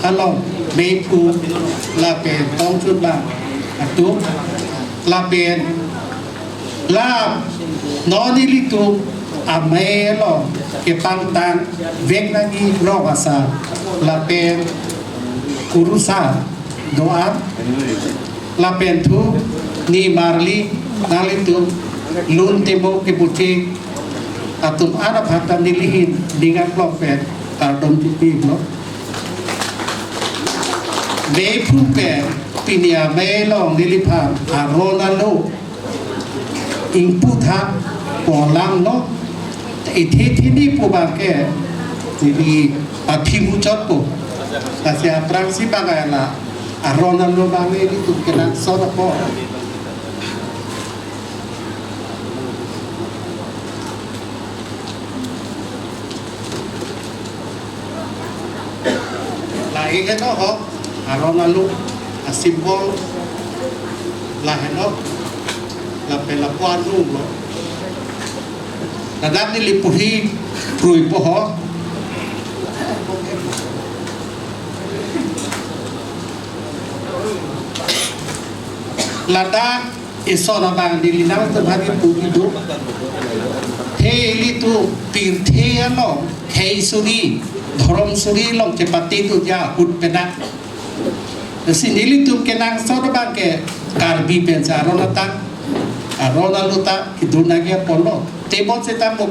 along, meiphu, lapen tongchun bang atum, lapen la non ilitum amei along kepangtang vek nangji rong asar, lapen kurusar do-an, lapen thu nimarli nanglitum lun temo kebuche atum an aphan ta neli ahin ning aklong pen kardom chipilo. Meiphu pen pini amei along neliphan aron alo ingpu tha pu alam lo. Ithi thini pu abang ke neli aphi muchotpo. Lasi aphrangsi bang la aron alo abang nelitum kenangsot apor. La heno ho, aron alo asymbol la heno, lapen lapu anung lo. Ladak neli puhi pruipo ho. Ladak ison abang neli nangtum hari puji do. He ilitum pirthe along, khei suri, dhorom suri along chepatedunji ahut pen dak. Lasi nelitum kenangsot abang ke Karbi pen si aron atak, aron alo ta kedun nangji apotlo. Tebon seta mo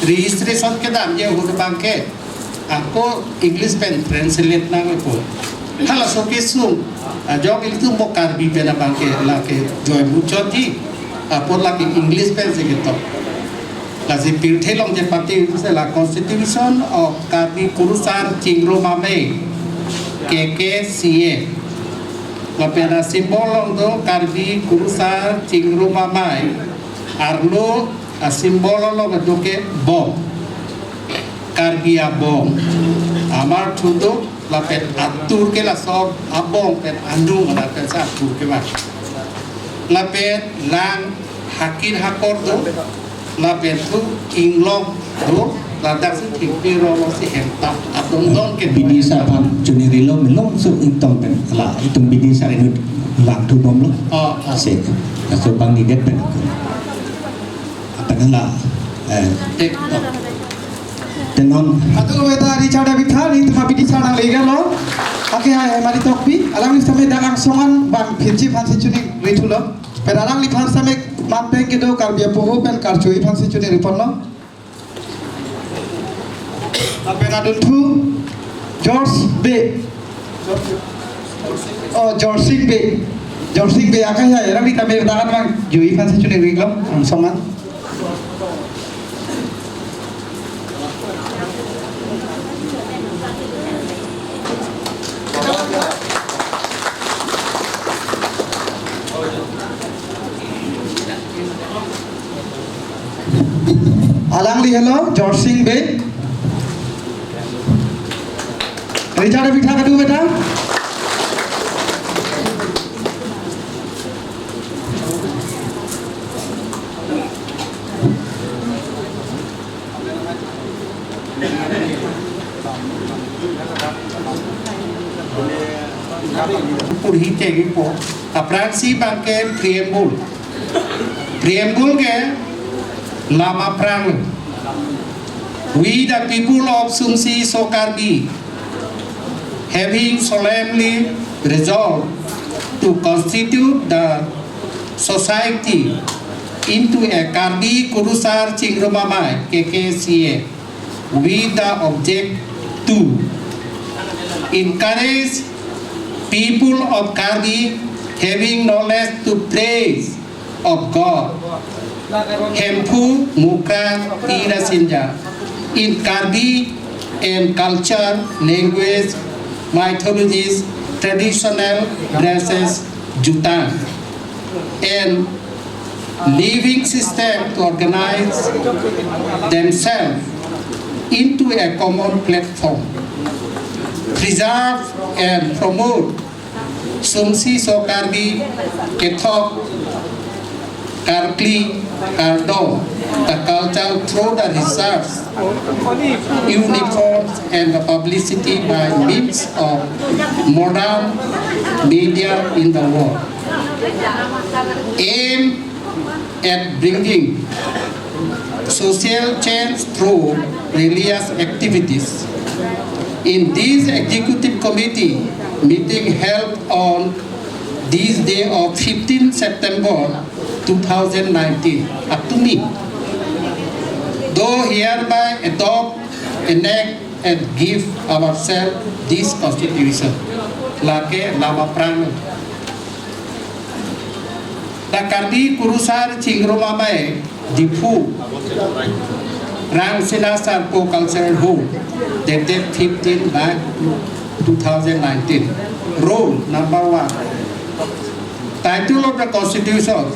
registration kedamji ahut abang ke ako English pen translate nangpo. Halaso kesung ajok ilitum mo Karbi pen abang ke lake joi muchotji apot lake English pen si ketok. Lasi pirthe along chepate si la Constitution of Karbi Kurusar Chingrum Amei, K K C A. Lapen asymbol along do Karbi Kurusar Chingrum Amei, arlo asymbol along do ke bong. Karbi abong. Amar thuduk lapen atur ke laso abong pen anung lapen si atur ke ma. Lapen lang hakin hakor do. Lapen thu inglong do. Ladak si thengpi rolo si hemtap adong dong ke bidisar aphan chunirilo malomso ingtong pen la itum bidisar inut langthu bomlo. Oh, oh. Si, laso abang nidet pen. Aphan la, eh, Tek tok. Tenon. Atu beta Richard Abitha, nelitum abidisar nanglegalo. Ake hai Hemari Tokbi, alangli sitame dak angsong an bang phirji aphan si chuningri thulo. Pen alangliphan sitame manpeng kedo Karbi apoho pen karchoi aphan si chuningri ponlo. Lapen adunthu George Bey. Oh, Jorsing Bey. Jorsing Bey, akai ya, erang di kami tangan mang. Jui aphan si chuningri lo, angsong an. Alangli helo, Jorsing Bey. Richard Abitha kadu beta. Purhi ke gipo. Aphrangsi abangke preamble. Preamble ke lama phrang. We, the people of Sumsi Sokarbi, having solemnly resolved to constitute the society into a Karbi Kurusar Chingrum Amei, K K C A, with the object to encourage people of Karbi having knowledge to praise of God, Hemphu, Mukrang, Pirasinja, in Karbi and culture, language, mythologies, traditional dresses, jutang, and living system to organize themselves into a common platform, preserve and promote Sumsi Sokarbi kethok, karkli, kardom, the culture through the research, uniforms, and the publicity by means of modern media in the world. Aim at bringing social change through religious activities. In this executive committee meeting held on this day of fifteen September two thousand nineteen, atumi, do hereby adopt, enact, and give ourselves this constitution. Lake lama phrang. The Karbi Kurusar Chingrum Amei, Diphu, Rangsina Sarpo Cultural Hall, dated fifteen by two thousand nineteen. Rule number one. Title of the Constitution: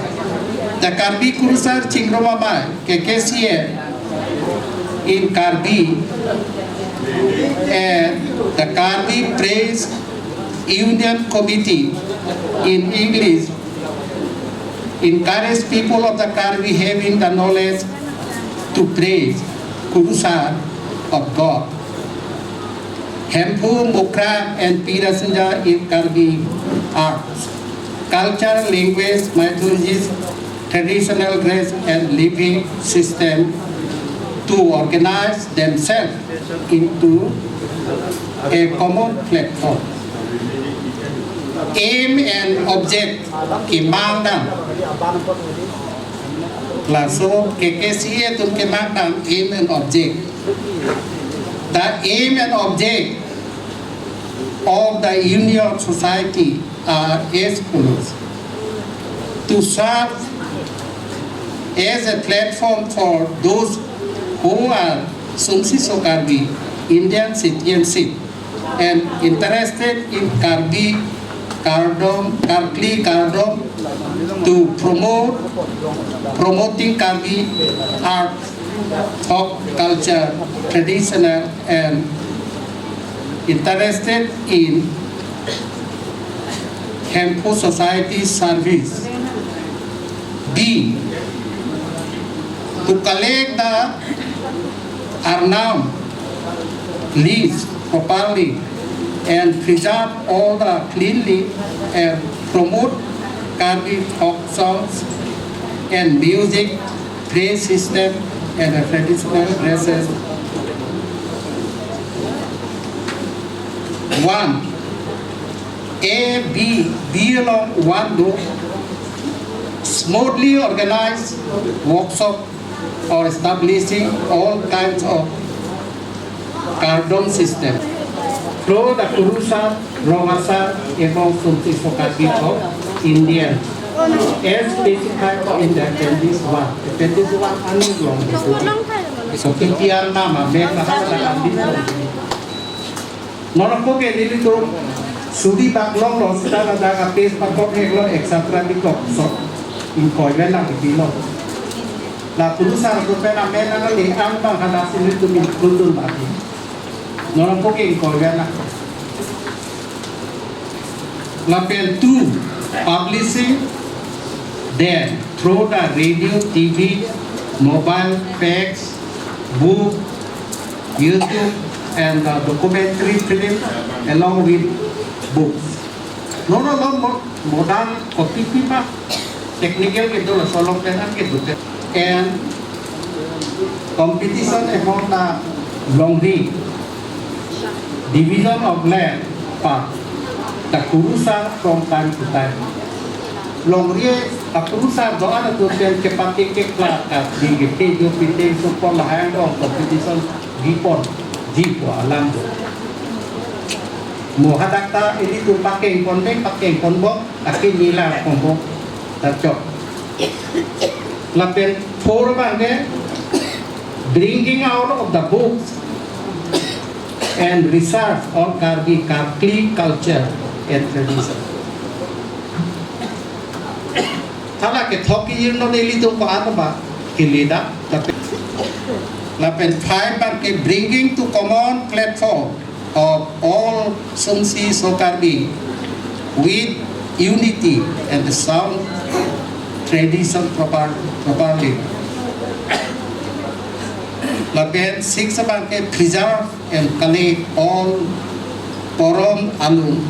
The Karbi Kurusar Chingrum Amei, K K C A, in Karbi, and the Karbi Praise Union Committee, in English, encourage people of the Karbi having the knowledge to praise Kurusar of God, Hemphu, Mukrang, and Pirasinja in Karbi arts, culture, language, mythologies, traditional dress, and living system to organize themselves into a common platform. Aim and object kemang dam. Laso K K C A atum kemang dam aim and object. The aim and object of the Union Society are as follows: to serve as a platform for those who are Sumsi Sokarbi Indian citizenship and interested in Karbi Kardom, Karkli Kardom, to promote, promoting Karbi art, folk culture, traditional, and interested in Hemphu society service. B, to collect the arnam list properly and preserve all the cleanly and promote Karbi folk songs and music, praise system, and the traditional dresses. One, A, B, B along one do, smoothly organize workshop or establishing all kinds of kardom system through the Kurusar, Rong Asar, among Sumsi Sokarbi of India, as specified in the appendix one. Appendix one ani long. So, P T R nama, men nama, non apot ke nelitum suri bak longlo, sita ladak a-page patok heklo, et cetera bikok so ingkoi ven nang pilo. La Kurusar atum pen amen nangli-an abang halaso nelitum include dun mati. Non apot ke ingkoi ven nang. Lapen two, publishing them through the radio, T V, mobile, fax, book, YouTube, and the documentary film along with books. Non along mo-, modern copy pipa technical kedo laso along pen an kedo te. And competition among the Longri Division of Land pa the kurusar from time to time. Longri a kurusar do-an atum pen kepate kekla ka di ke kejo pite supor lahai do competition dipon dipo alam do. Mo hadak ta ilitum pakeng pon bek pakeng pon bok akin nila pon bok ta chok. Lapen four abang ke bringing out of the books and research on Karbi Karkli culture and tradition. Hala kethok ke irno nelitum ko ano ba keleda lapen lapen five abang ke bringing to common platform of all Sumsi Sokarbi with unity and the sound tradition proper, properly. Lapen six abang ke preserve and collect all porom alun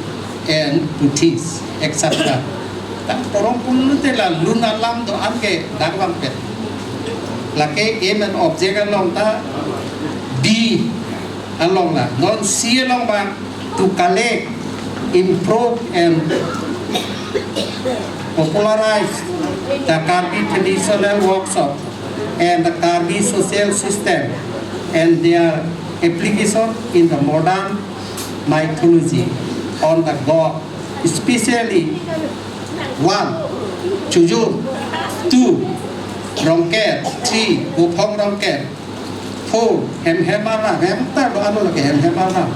and puthis, et cetera. Tang porom pulote la lun alam do-an ke dang vangpet. Lake aim and object along ta B along la. Non C along abang to collect, improve and popularize the Karbi traditional workshop and the Karbi social system and their application in the modern mythology on the god, especially one, Chujun, two, Rongker, three, Buphong Rongker, four, Hemhem Arnam, hem ta do ano lake Hemhem Arnam,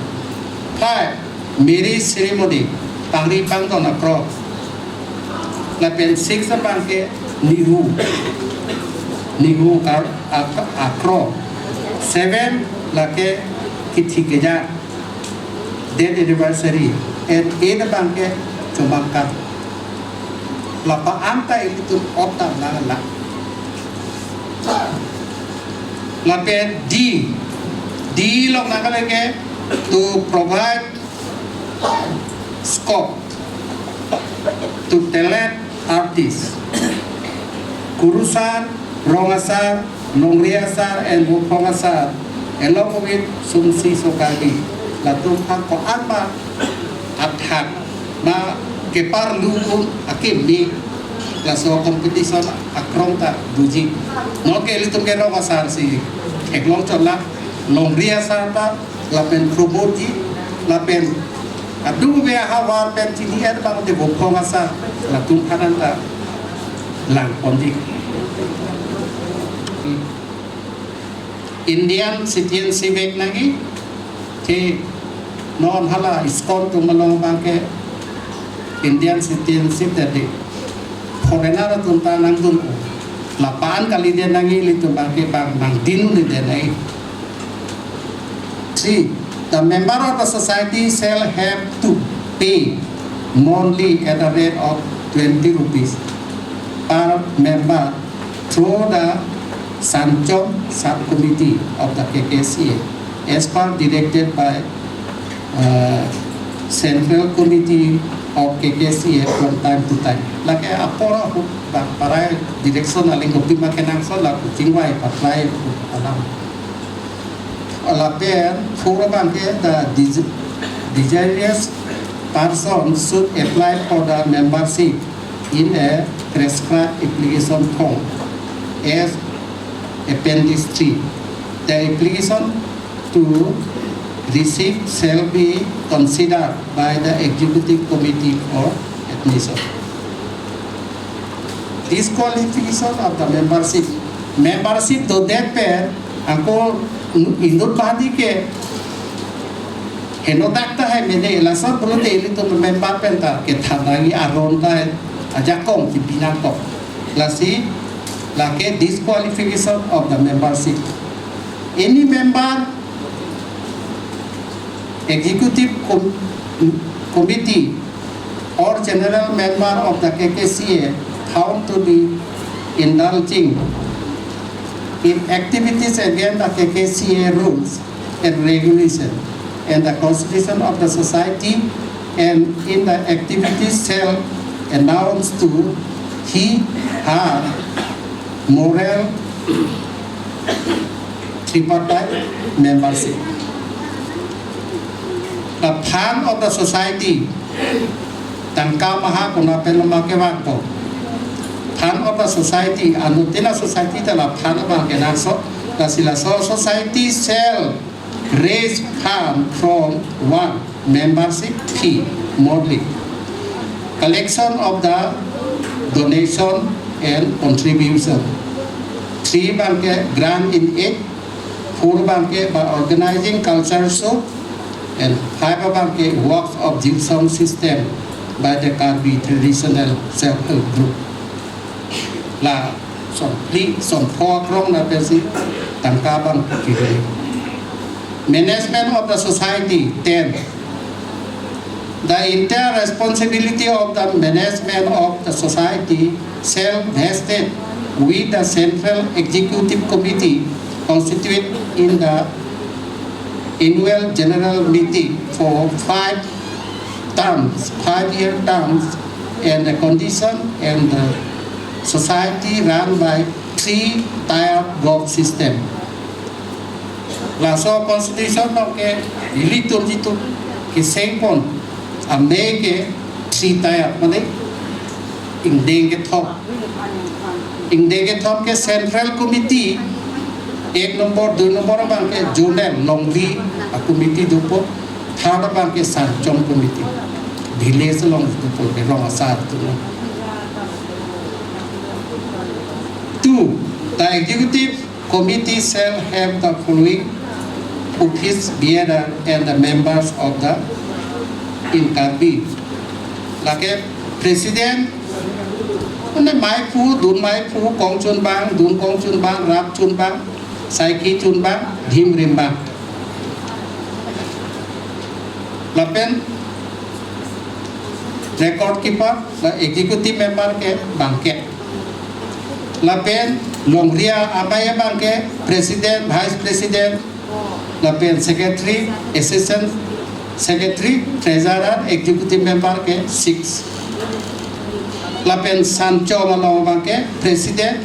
five, marriage ceremony, pangri pangdon akro. Lapen six abang ke Nihu. Nihu kar ak-, akro. Seven lake kithi keja. Death anniversary. And eight abang ke Chumangkang. Lapa an ta ilitum op ta lang lang. Lapen D. D along nangkale ke to provide scope to talent artists. Kurusar, Rong Asar, Longri Asar, and Buphong Asar, along with Sumsi Sokarbi. Latum aphan ko-an ma athak ma keparlu un akimi laso competition akrong ta doji. Non ke ilitum ke Rong Asar si theklong chot la, Longri Asar ta lapen promote ji, lapen adu be ahavar pen chini er bang de Buphong Asar latum aphan ta lang ponji. Indian citizenship ek nangji, te non hala ISKCON atum along abang ke Indian citizenship tadi foreigner atum ta nangdun ko. Lapu-an kalidet nangji, ilitum abang ke bang nangdun ni det nangji. Three, the member of the society shall have to pay monthly at the rate of twenty rupees per member through the Sanchom Sub-Committee of the K K C A as per directed by uh, Central Committee of K K C A from time to time. Lake apor ahut bang parai direction aling kopi ma kenangsot la kuching vai paklai alam. Lapen four abang ke the desi-, desirous person should apply for the membership in a prescribed application form as Appendix three. The application to receive shall be considered by the Executive Committee for admission. Disqualification of the membership. Membership dodet pen ako inut badi ke henodak tahai mene, lason pulote ilitum member pen ta kethan nangji, aron ta ajakong kibi nangkok. Lasi lake disqualification of the membership. Any member, executive com-, committee or general member of the K K C A found to be indulging in activities against the K K C A rules and regulation and the constitution of the society, and in the activity shall announce to he, her moral tripartite membership. The fund of the society, tangka maha kona pen ma kevangpo. Fund of the society, anuttin a-society ta la fund abang kenangsot, lasi laso society shall raise fund from one, membership fee, monthly. Collection of the donation and contribution. Three abang ke grant in aid, four abang ke by organizing culture show, and five abang ke works of Jilsong system by the Karbi Traditional Self-Help Group. La son phli, son pho akrong na pensi tangka abang kiri. Management of the society, ten. The entire responsibility of the management of the society shall vested with the Central Executive Committee constituted in the annual general meeting for five terms, five-year terms, and the condition and the society run by three-tier govt system. Laso constitution along ke ilitum jitu kesengpon ame ke three-tier, mane ingdeng kethom. Ingdeng kethom ke Central Committee, ek nombor, dui nombor abang ke zonal longri a-committee dopo, third abang ke Sanchong Committee, village along dopo ke rong asar atum. Two, the executive committee shall have the following office bearer and the members of the in Karbi. Lake president, mane maiphu, dun maiphu, kongchunbang, dun kongchunbang, rapchunbang, saikechunbang, dhimrimbang. Lapen record keeper, la executive member ke bangkethom. Lapen longri amei abang ke president, vice president, lapen secretary, assistant secretary, treasurer, executive member ke six. Lapen Sanchong along abang ke president,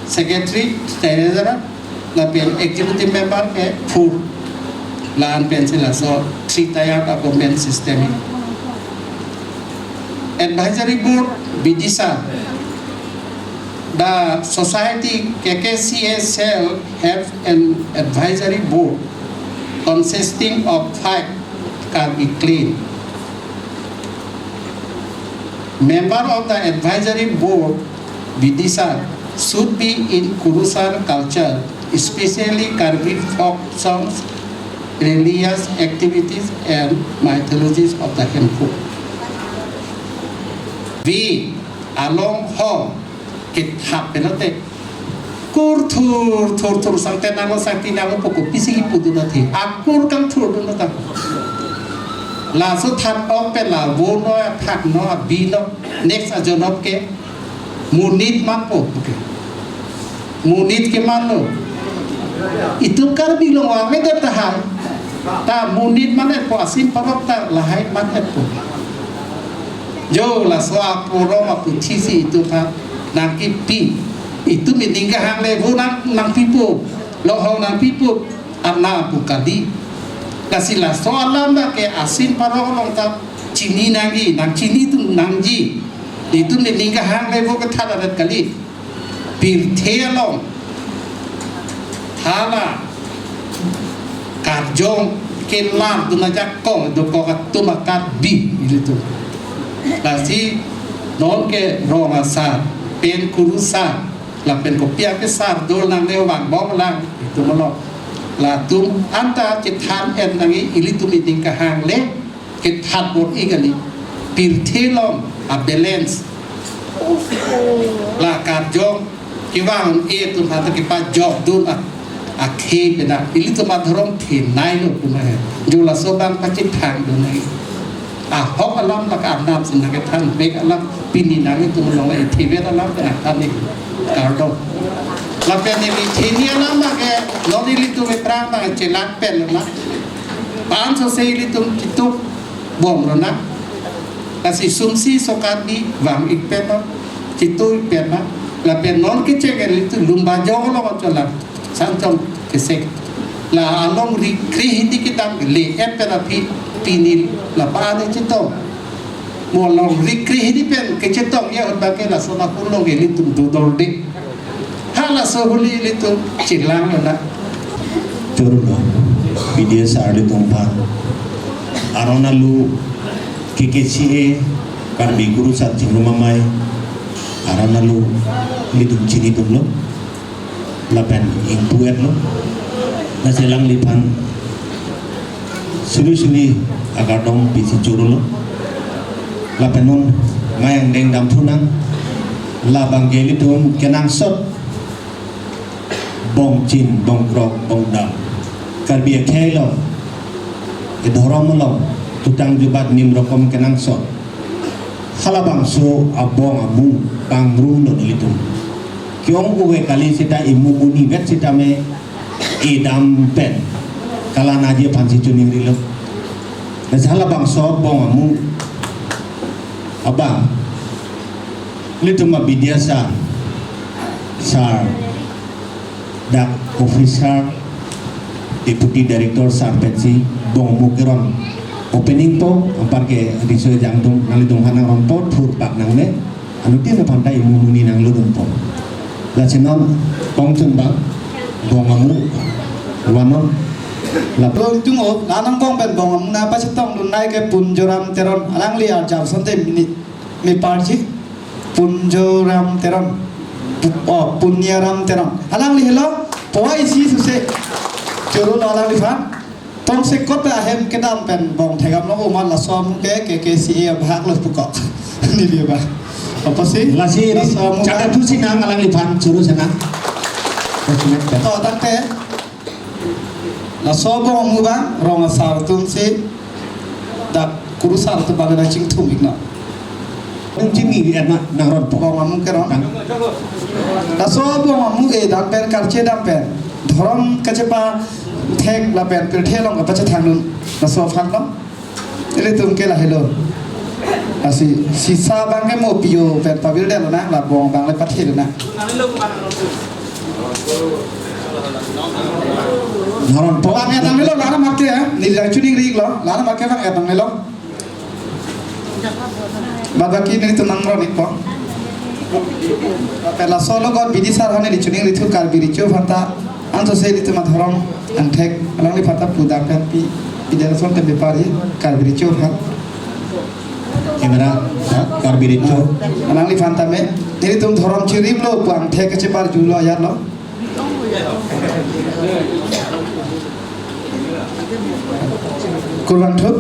secretary, treasurer, lapen executive member ke four. La-an pensi laso three-tier government system. Advisory board, Bidisha. The society K K C A shall have an advisory board consisting of five Karbi clan. Member of the advisory board, Bidisha, should be in Kurusar culture, especially Karbi folk songs, religious activities and mythologies of the Hemphu. V, along ho, kethap pelote. Kur thur, thur, thur, sangte nanglo, sangti nanglo, poko pisi pudun athe. Akur kangthurdun athe. Laso thak ok pen la vo no, thak no, abi no, next ajonom ke monit manpo, okay. Monit ke manlo. Itum Karbi Anglong avedet tahai. Ta monit man-etpo, asin parok ta lahai man-etpo. Jo laso aporong aputhisi itum aphan nangkipi. Itum ining kahang le vo nang, nangpipo. Lohong nangpipo. Arna pu kali. Lasi laso alam abang ke asin parok along ta chini nangji, nangchini atum nangji. Itum ining kahang le vo kethat aret kali. Pirthe along hala karjong kelardun ajakong dokok atum a-Karbi ilitum. Lasi non ke rong asar pen kurusar lapen kopi ake sar dol nangne vangbomlang itum along. Latum anta chethan-et nangji, ilitum ining kahang le kethat bor-i kali. Pirthe along a-balance. La karjong kevang-un-e atum aphan ta kepajokdun a, akhei pena. Ilitum adhorom thenailo pu ma he. Jo laso abang pachethangdun nangji. Ahok alam lake arnam si nangkethan bek alam pini nanglitum along la ithivet alam pen nangthan ik kardom. Lapen neli theni alam lake non ilitum aphrang nangchelang pen lo na. Pansose ilitum chituk bom lo na. Lasi sumsi so Karbi vang ik pen lo, chituk ik pen lo. Lapen non kecheng ilitum Lumbajong along cholang. Sanchong kesek. La alongri kre hini kedam le-et pen aphi pini la pa ani chetong. Mo longri kre hini pen kechetong ya ahut abangke laso ma kulong ilitum dodorde. Halaso huli ilitum chelang lo na. Choro lo, B D S sir ilitum aphan. Aron alu K K C A, Karbi Kurusar Chingrum Amei, aron alu ilitum chinitum lo. Lapen ingpu-et lo. Lasi alangliphan suri suri akardom pisi choro lo. Lapen non mayang deng dam thunang. Labangke ilitum kenangsot bongchin, bongkrok, bongdam. Karbi akhei lo. Edhorom lo. Tutang jubat nim rokom kenangsot. Halabangso abong amu pangrum lo nelitum. Ke-ong uve kali seta imu muni vet seta me edam pen kalang aje aphansi choningri lo. Lasi halabangso abong amu abang ilitum a-B D S sir, sir, dak officer, Deputy Director sir pensi bong amu keron opening po, anparke riso ejang atum nanglitum aphan nangronpo, thurpak nangne, anuttin aphanta imu muni nanglodunpo. Lasi non kongchun abang bong amu vannon. Lap- Long tung o, la angbong pen bong amu nangpachetongdun nai ke Punjoram Teron, alangli arjap sonte minute. Meparji Punjoram Teron. Pu-, oh, Punyaram Teron. Alangli helo, po isi suse. Choro lo alangliphan. Tongsekot ahem kedam pen bong thekdam lo, oman laso amu ke, K K C A abhag lo pukok. Neli ba. Apotsi? Lasi laso amu chada ke thusi nang alangliphan, choro sena. To, tangte. Laso abong amu abang, rong asar atumsi, dak kurusar atum abang nangchingthum ik na. Nangchini ri na, nangronpo. Bong amu keron. Nang- Laso abong amu edam pen, karche dam pen. Dhorom kachepathek lapen pirthe along kapachethang dun. Laso aphan lo. Ilitum ke lahelo. Lasi sisa abangke mo P O pen pavirdet lo na, labong abang le pathe lo na. Nangronpo. Bang-et nangne lo, la anam ke, eh? Neli choningri ik lo, la anam ke bang-et nangne lo. Bad baki nelitum nangron ikpo. Lapen laso alogot B D sir aphan neli choningri thu, Karbi Recho aphanta. Ansose ilitum adhorom angthek, alangliphan ta pudam pen pi, pi dera son tembe pari, Karbi Recho aphan. Camera, ha? Karbi Recho. Alangliphan tame, ilitum dhorom chirip lo, pu angthek kacheparju lo, ayat lo. Kurvangthu.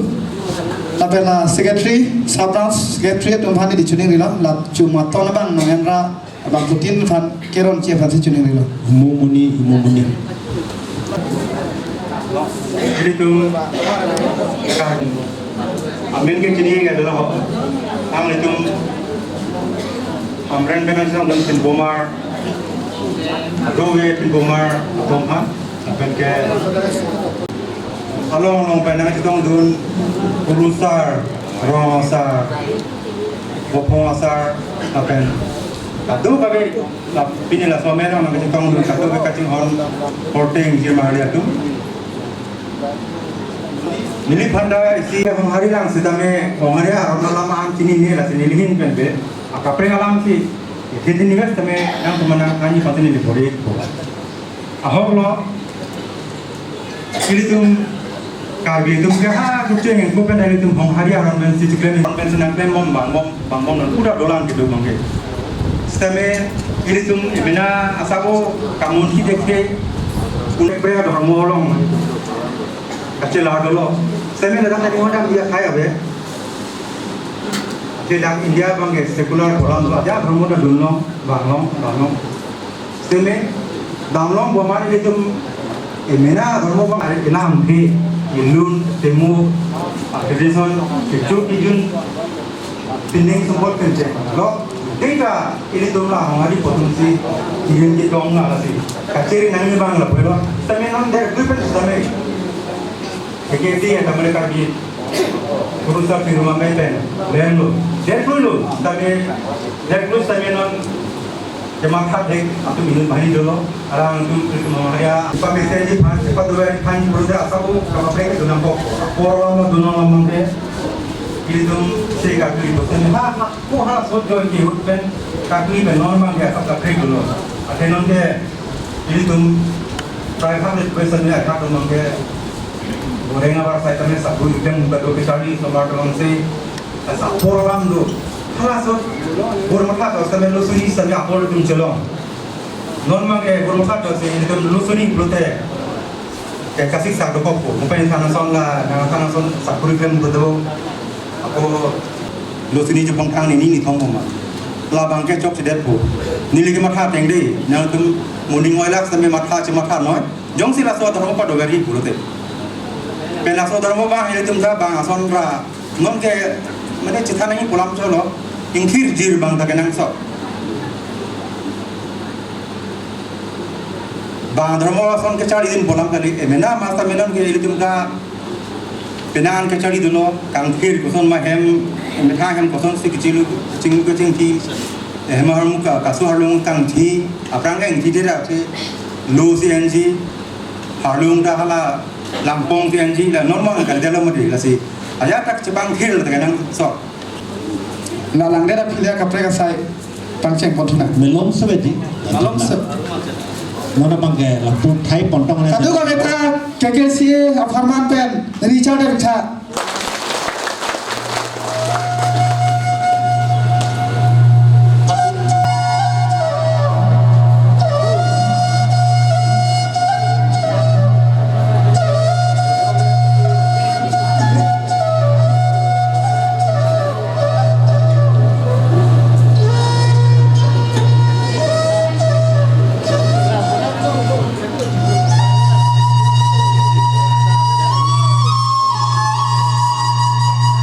Lapen la secretary, sub branch secretary atum aphan neli choningri lo, la chumaton abang nongenra abangphutin aphan keronji aphansi choningri lo. Imu muni, imu muni. Ilitum amen ke chini ke dolo. Nanglitum Amren pen nangchetongdun pinbomar, dove pinbomar atum aphan, lapen ke along along pen nangchetongdun kurusar, rong asar, bophong asar, lapen kadokave, la pini laso amen nangchetongdun kadokave kachinghon korte ingjir mahari atum. Neliphan ta isi Honghari lang sitame, Honghari aron alam an chinine, lasi nelihin pen be akaprek alamsi, ithi nivek tame nangtum aphan nangji aphansi neli bor-ipo. Ahok lo, ilitum Karbi atum ke ha kucheng ko pen ilitum Honghari aron pensi chiklem, pensi nangklembom vangbom, vangbom non pura dolang kedo abangke. Sitame ilitum emena asabo kamun ki dekhe, kune pre dhormo along kachelar dolo. Sitame ladak tadi ngodam dia khai ave. Ke dak India abangke secular bolam lo, aja dhormo ta dunlong, vanglong, vanglong. Sitame damlong bomar ilitum emena dhormo abang ari inam phi, ilun, temu, Federation kecho kejun pining sumpot kenche lo. Data ilitum la hongari potum si kijun ketong na lasi kachiri nangji abang lapu lo. Tame non der group tame. K K C ya tamale Karbi. Guru sa firma me pen. Len lo. Der lo. Tame der lo tame non. Kematha thek atum inut banghini dolo, alang atum kritum ya, pamesen ji phan, sepa dua phan, berda asabu, kama prek itu nampak, porwa ma dunong lamang ke, ilitum se kakli bosen, ha, ha, ko ha, so join ke hut pen, kakli pen non mang ke, asap kaprek dolo. Athenon ke, ilitum, private question ya, kak lamang ke, goreng abar sai tame sabu, item muka do ke charli, somar do se, Asa program do. Hala so, Burma khat do, same lusuni same apor tum chelong. Non mang ke Burma khat do se, itum lusuni pulote. Ke kasik sak do pokpo. Mupen thana son la, na thana son sakuri film do. Apo lusuni chepong thang ni ni thong ma. Labang ke chokchedet po. Neli kematha teng de. Nangtum morning oilak same matha chematha noi. Jongsi laso adhorom padoveri pulote. Pen laso adhorom abang ilitum ta bang ason ra. Non ke, mane chethan nangji pu alam cholo, ingthir jir bang ta kenangsot. Bang adhorom ason kecharli dun pu alam kali, emena masta menon ke ilitum ta penang kecharli dunlo, kangthir koson ma hem, emetha hem koson si kechinglu, chinglu kechingthi, hem harmu ka, kasu harlung kangthi, aphrang kangthi dera the, lo si enji, harlung ta hala, langpong si enji, la non mang kali delo modi, lasi. Aja tak chebang thir la ta kenangsot. La langdet aphi le kaprek asai pangcheng pon thuna. Malom se bedi. Malom se. Non abang ke lapu thai pontong le. Kadokave ta K K C A apharman pen Richard Bikha.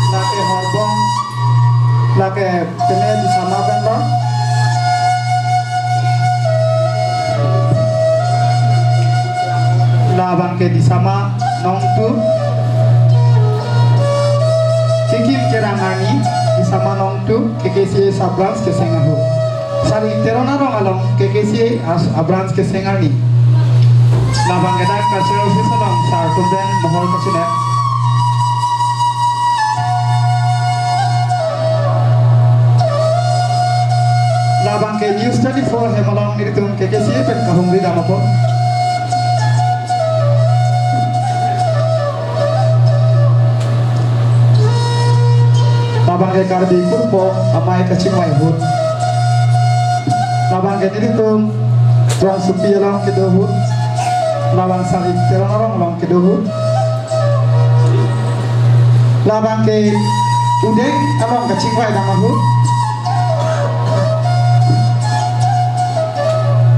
Lake Horbong, lake pine Disama pen lo. Labang ke Disama nong two. Kekim kerang arni Disama nong two, K K C A sub branch Keseng ahut. Sari Teron arong along K K C A as a branch Keseng arni. Labang ke dak cultural office along Sar Tumben mohor kasunek. Labang ke News twenty-four hem along nelitum K K C A pen kahumri dam apot. Labang ke Karbi Kurpo amei kachingvai ahut. Labang ke nelitum Rongsopi along kedo ahut. Labang Sari Teron arong along kedo ahut. Labang ke Udeng along kachingvai dam ahut.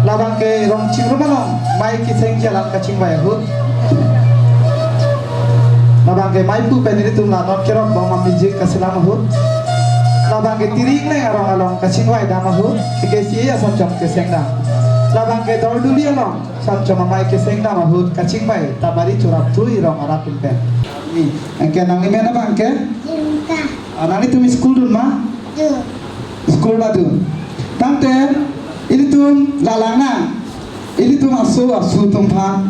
Labang ke Rongchingrum along mei keseng jalan kachingvai ahut. Labang ke meipu pen nelitum la non kerok bom amijik kaselam ahut. Labang ke Tiringleng arong along kachingvai dam ahut. K K C A ason chom keseng dam. Labang ke Dorduli along ason chom amei keseng dam ahut kachingvai Tabari Chorap Tui rong arat pen. Ni, anke nangli men abang ke? Jungka. Ah, nanglitum school dun ma? Dun. School ta dun. Tangte, ilitum lalang nang. Ilitum aso asu atum aphan.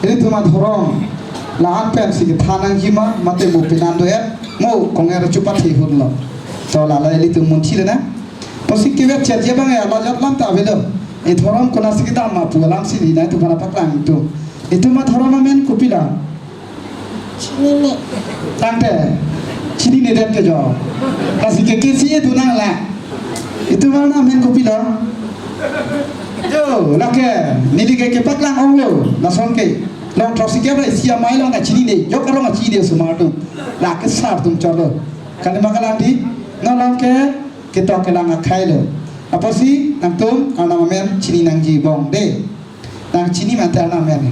Ilitum adhorom. La-an pen si kethan nangji ma, mate mo penan do-et. Mo konger chupat hi hun lo. To lala ilitum munthi le na. Pusi kiwet chet je abang ya, la jat lam ta avelo. E dhorom konatsi kedam ma pu alam si di na itum aphan paklang itum. Itum adhorom amen kopilo? Chinine. Tangte. Chinine det ke jo. Lasi K K C A dun nang la. Itum amen kopilo? Jo, lake. Neli ke kepaklang onglo. Lason ke. Long throksi kep ra isi amei along kachinine. Jok arong kachinine osomar atum. Lake sar atum cholo. Kali ma kalang di. Non along ke ketok kelang akhai lo. Apotsi nangtum arnam amen chini nangji bong de. Nang chini mate arnam amen.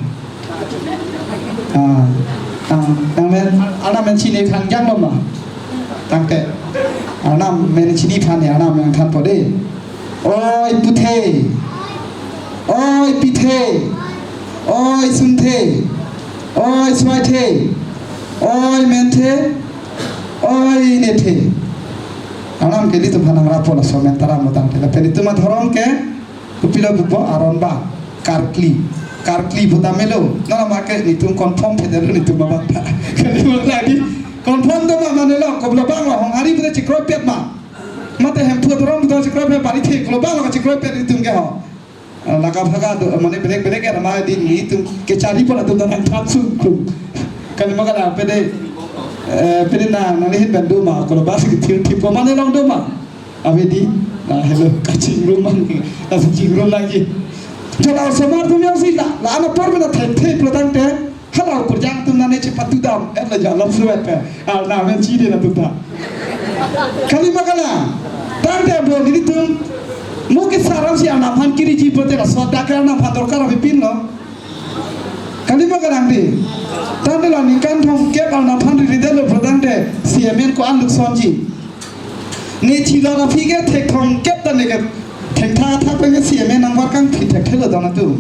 Ah. Nang, nang men, Arnam men chini aphan janglo ma? Tangte. Arnam men chini aphan ne, Arnam men thanpo de. Oi Puthe. Oi Pithe. Oi Sunthe. Oi Swaithe. Oi Menthe. Oi Nethe. Arnam ke ilitum aphan nangrapo laso men taram lo tangte. Lapen itum adhorom ke kopilo pupo, aron ba, karkli. Karkli puta melo. Nang ma ke netum confirm phe detlo netum abang ta. Kali mo lagi. Confirm do ma mane lo, kopilo abang lo, Honghari puta chikroipet ma. Mate Hemphu adhorom puta chikroipet, bari the, kopilo abang lo chikroipet netum ke ho. Ah, laka phaka do, mane belek belek ke ma di netum kechari pon atum ta nangthan sungkung. Kali ma kala pede, eh, pede na, nang hin ben do ma, kopilo abang si thir thir ko mane long do ma. Ave di, lahelo, kachingrum abang, kachingrum lagi. Jala osomar atum jongsi la, la-an apor bena thengtheng pulo tangte, hala kurjang atum nane chepatu dam, et la jala suet pe, Arnam men chini na tuta. Kali ma kala, tangte bo nelitum, mo ke saram si Arnam aphan kiriji pote la sodak Arnam aphan dorkar avepin lo. Kali ma kala di, tangte la ningkan thomkep Arnam aphan riri detlo pulo tangte, C M N ko-an luksonji. Ne chilon aphi ke thek thomkep ta ne ke thengtha thak pen ke C M N nangbar kangphi thekthelo dong atum.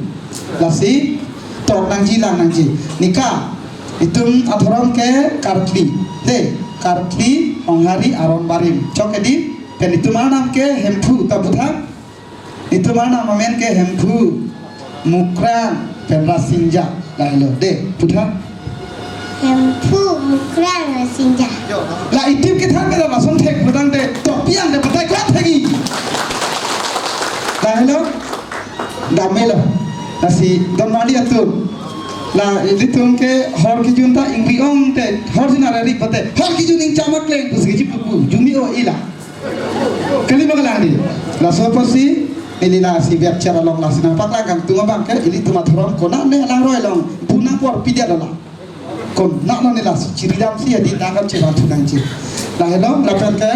Lasi tok nangji lang nangji. Nika itum adhorom ke karkli. De, karkli, Honghari, aron barim. Chok ke di, pen itum Arnam ke Hemphu ta puthak. Itum Arnam amen ke Hemphu, Mukrang, pen Rasinja. Lahelo, de, puthak. Hemphu, Mukrang, Rasinja. La itum kethan ke la lason thek pulo tangte, topi ang de batai kuat thek-i. Lahelo, dam melo. Lasi don mali atum. La ilitum ke hor kejun ta ingri-ong te, hor jun arari pate, hor kejun ingcham akleng pusi keji pupu, jumi o ila. Kali ma kala di. Laso apotsi, ili lasi biar chara long lasi nangpaklang kangtung abang ke, ilitum adhorom konat ne alangroi along, bu nangkor pidet lo la. Konat ne lasi, chiri damsi adi tangan chira thu nangji. Lahelo, lapen ke,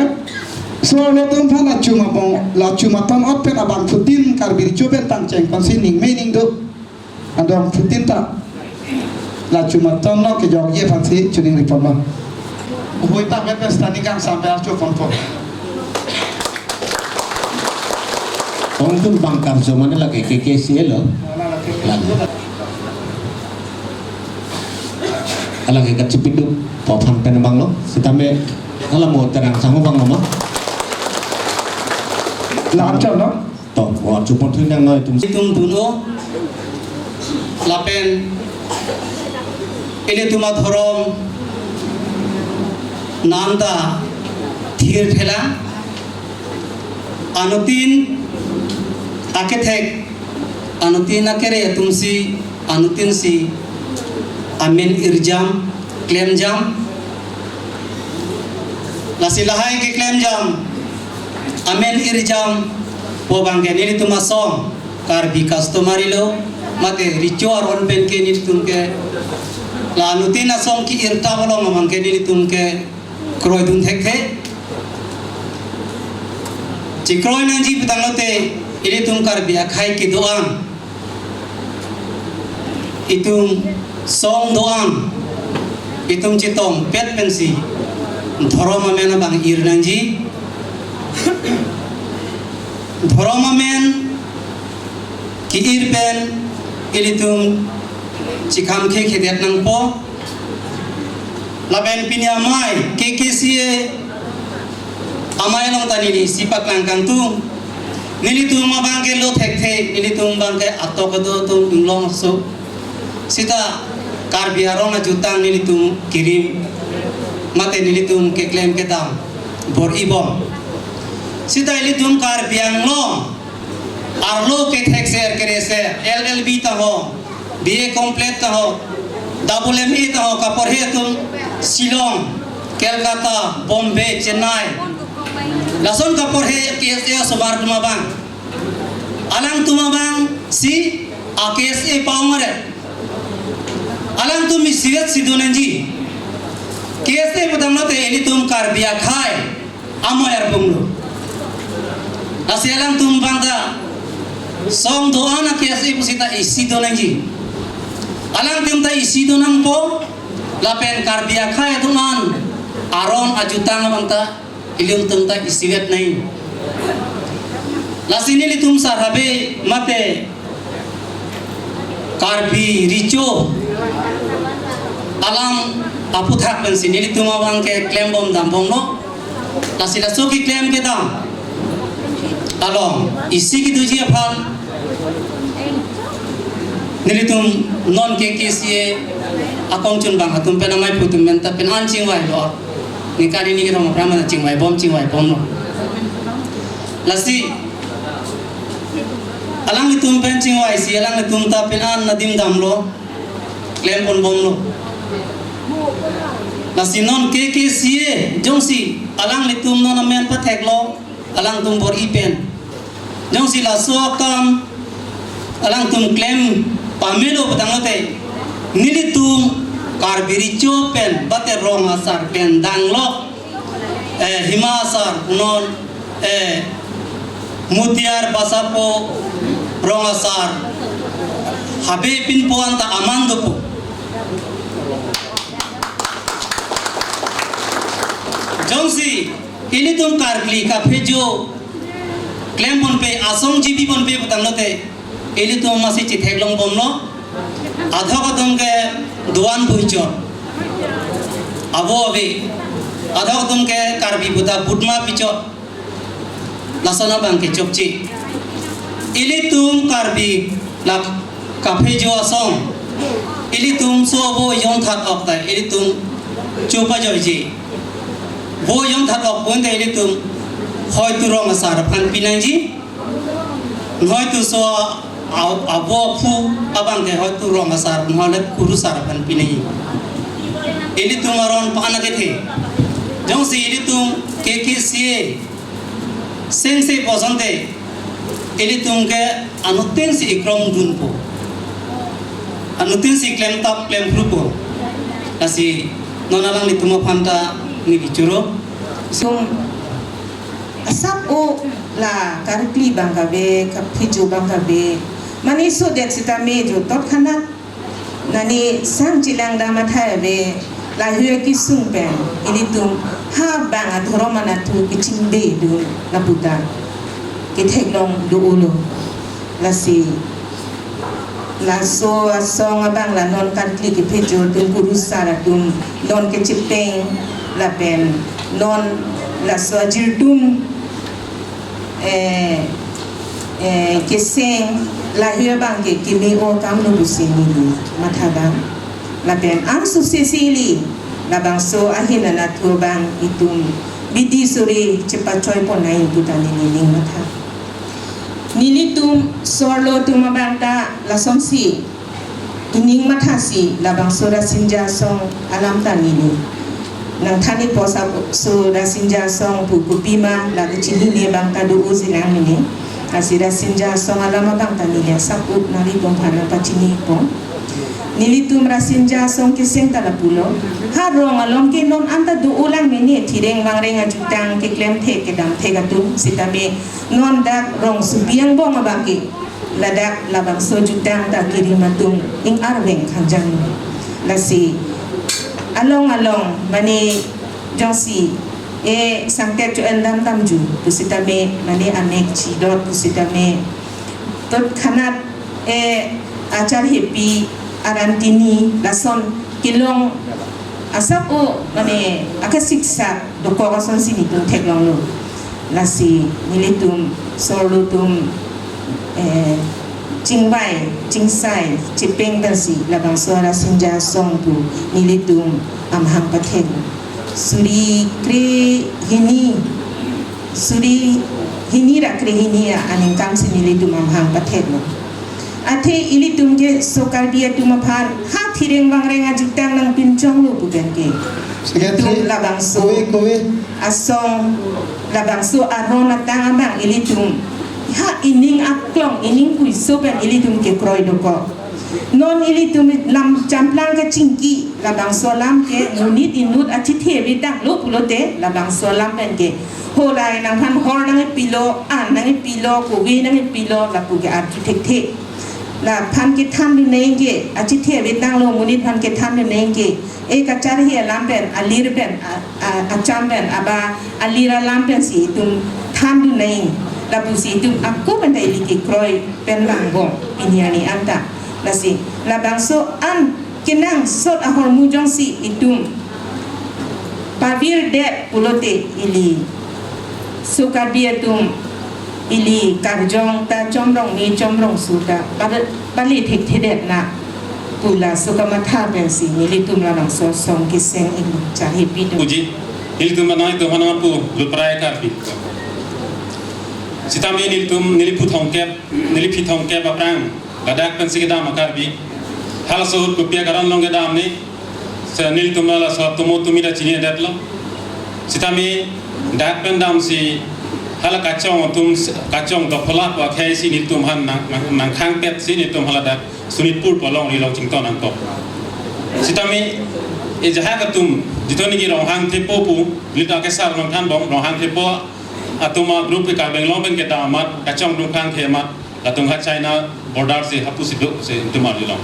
so lo atum aphan la chuma bong, la chuma ton ot pen abangphutin Karbi Recho pen tangcheng konsi ning me ning do. Adong phutin ta. La chuma ton lo kejokji aphansi chuning ripon lo. Hui ta bet pesta ni kang sampai archo pon pon. Ong tun bang karjo mane lake K K C A lo. Lake. Lake. Alake kachipiduk po aphan pen abang lo. Sitame hala mo terang sango abang lo ma. La archo lo. To, wa chupon thui nang noi tum. Itum duno lapen ilitum adhorom nanta thir thela, anuttin akethek, anuttin akere atumsi, anuttin si amen irjam, klemjam. Lasi lahai keklemjam, amen irjam pu abang ke nelitum asong Karbi customary law, mate Recho aron pen ke nelitum ke la anuttin asong ke-irta along abang ke nelitum ke kroidun thekthe. Chikroi nangji pu tanglote ilitum Karbi akhei kedo-an, itum song do-an, itum chetongpet pensi dhorom amen abang ir nangji. Dhorom amen ke-ir pen ilitum chikham khe khedet nangpo. Lapen pini amei K K C A amei along ta neli isi paklang kangtung. Nelitum abang ke lo thekthe, nelitum abang ke atok kedo atum inglong so. Sita Karbi aron ajutang nelitum kirim, mate nelitum keklem kedam bor-i bom. Sita ilitum Karbi Anglong arlo kethekser kereser, L L B ta ho, B A complete ta ho, double M A ta ho, kaporhe atum Shillong, Kolkata, Bombay, Chennai. Lason kaporhe K S A osomar atum abang. Alangtum abangsi a K S A pa-ong aret. Alangtum isivet si do nangji. K S A pu tanglote ilitum Karbi akhei amei arbung lo. Lasi alangtum abang ta song do-an a K S A pusita isi do nangji. Alangtum ta isi do nangpo. Lapen Karbi akhei atum an aron ajutang abang ta ilitum ta isivet nai. Lasi nelitum sar habe mate Karbi Recho alam aphuthak pensi nelitum abang ke klembom dambomlo. Lasi laso keklem kedam along isi kedoji aphan nelitum non K K C A akongchunbang atum pen amei putum pen ta pen an chingvailo. Ningkan hini kethom aphrang mena chingvaibom chingvaibomlo. Lasi alanglitum pen chingvaisi alanglitum ta pen an adim damlo. Klemponbomlo. Lasi non K K C A jongsi alanglitum non amen patheklo, alangtum bor-i pen. Jongsi laso akam alangtum klem pamelo putanglote, nelitum Karbi Recho pen mate rong asar pen danglo, eh, Hima asar non, eh, Mutiar Basapo rong asar habe pinpo anta aman dopo. Jongsi ilitum Karkli kaphejo klemponpe, asong jibiponpe putanglote, ilitum masi chitheklongbomlo. Adhok atum ke doan buichot, avo ave. Adhok atum ke Karbi puta butma pichot. Lason abang ke chokche. Ilitum Karbi la kaphejo asong, ilitum so vo jongthat ok ta ilitum chopajoiji. Vo jongthat ok pon ta ilitum hoitu rong asar aphan pinangji, hoitu so a-, avo aphu abang ke hoitu rong asar, hoilet kurusar aphan pinangji. Ilitum aron pa-an akethe. Jongsi ilitum K K C A sengse pu asonte, ilitum ke anuttin si ikrongdunpo, anuttin si klemtap klemphrupo. Lasi non alanglitum aphan ta neli choro. Sum asap o la Karkli abang kave, kaphejo abang kave. Mane sodet sitame jo tot khanat nani sang chilang dam athai ave, lahei kesung pen ilitum ha bang adhorom anatthu kechingbedun laputa ketheklong do-olo. Lasi laso asong abang la non Karkli kephejo atum, kurusar atum, non kechepeng lapen non laso ajirtum, eh, eh, keseng, lahei abang ke keme-o akamlo pusi neli matha abang. Lapen ansusi si ili labangso ahin anatthu abang itum bidi suri chepachoipon nai puta neli ning matha. Nelitum sorlo atum abang ta lasonsi ining mathasi labangso Rasinja Asong alam ta neli nangthan-ikpo. Sap-, so Rasinja Asong pu kopima la kachinine abang ta do-o jinang neli. Lasi Rasinja Asong alam abang ta neli asap o nangli bongphan nangpachini-ikpo. Nelitum Rasinja Asong keseng ta lapulo. Ha rong along ke non anta do-o lang mene, thireng vangreng ajutang keklemthek kedamthek atum sitame non dak rongsopi angbong abang ke ladak labangso jutang ta kerim atum ing-arveng khangjang. Lasi along along mane jongsi e sangtet cho-en dam damju pusitame mane amek chidot pusitame tot khanat e achar hepi arantini lason kelong asap o mane akasiksak dokok asonsi nelitum theklonglo. Lasi nelitum sorlo atum, eh, chingvai chingsai chepeng pensi labangso Rasinja Asong pu nelitum amahang pathek. Suri krehini, suri hini ra krehini aningkan si nelitum amahang patheklo. Athe ilitum ke so Karbi atum aphan ha thireng vangreng ajutang nangpinchonglo pu pen ke. Secretary, ilitum labangso kove, kove. Asong, labangso aron atang abang ilitum ha ining aklong ining puiso pen ilitum kekroi dokok. Non ilitum lam champlang kachingki labangso alam ke monit inut achithe ave tanglo pulote labangso alam pen ke. Holai nangphan hor nangkepilo, an nangkepilo, kove nangkepilo, lapu ke arju thekthe. Laphan kethan dun nangji, achithi ave tanglo, monit aphan kethan dun nangji. E kacharli alam pen, alir pen, a, a, acham pen, aba alir alam pensi itum than dun nang. Lapusi itum ako pen ta ili kekroi pen vangbom pini arni anta. Lasi, labangso an kenangsot ahormu jongsi itum pavirdet pulote ili so Karbi atum ili karjong ta chomrong ni chomrong su ta pal-, pali thekthedet na pu laso kamatha pensi nelitum labangso song keseng ili charli pidun. Puji, nelitum anoi tum hanang pu Lutprai Karbi. Sitame nelitum neli phu thomkep, neli phi thomkep aphrang ladak pensi kedam a-Karbi. Halaso ahut kopi akaron along kedam ne, se nelitum la laso atomo atum ta chinidetlo. Sitame dak pen damsi hala kachong atum, kachong Dophola pu akhei si nelitum aphan nang, nang, nangkhangpet si nelitum hala dak Sonitpur pu alongri along chington nangkok. Sitame ejahak atum, jitoni ke Ronghang Thepo pu, nelitum akesar nangthanbom, Ronghang Thepo atum a-group ke Karbi Anglong pen kedam amat, kachong dungkhang ke amat, latum ha China border si hapu si do si itum arjulong.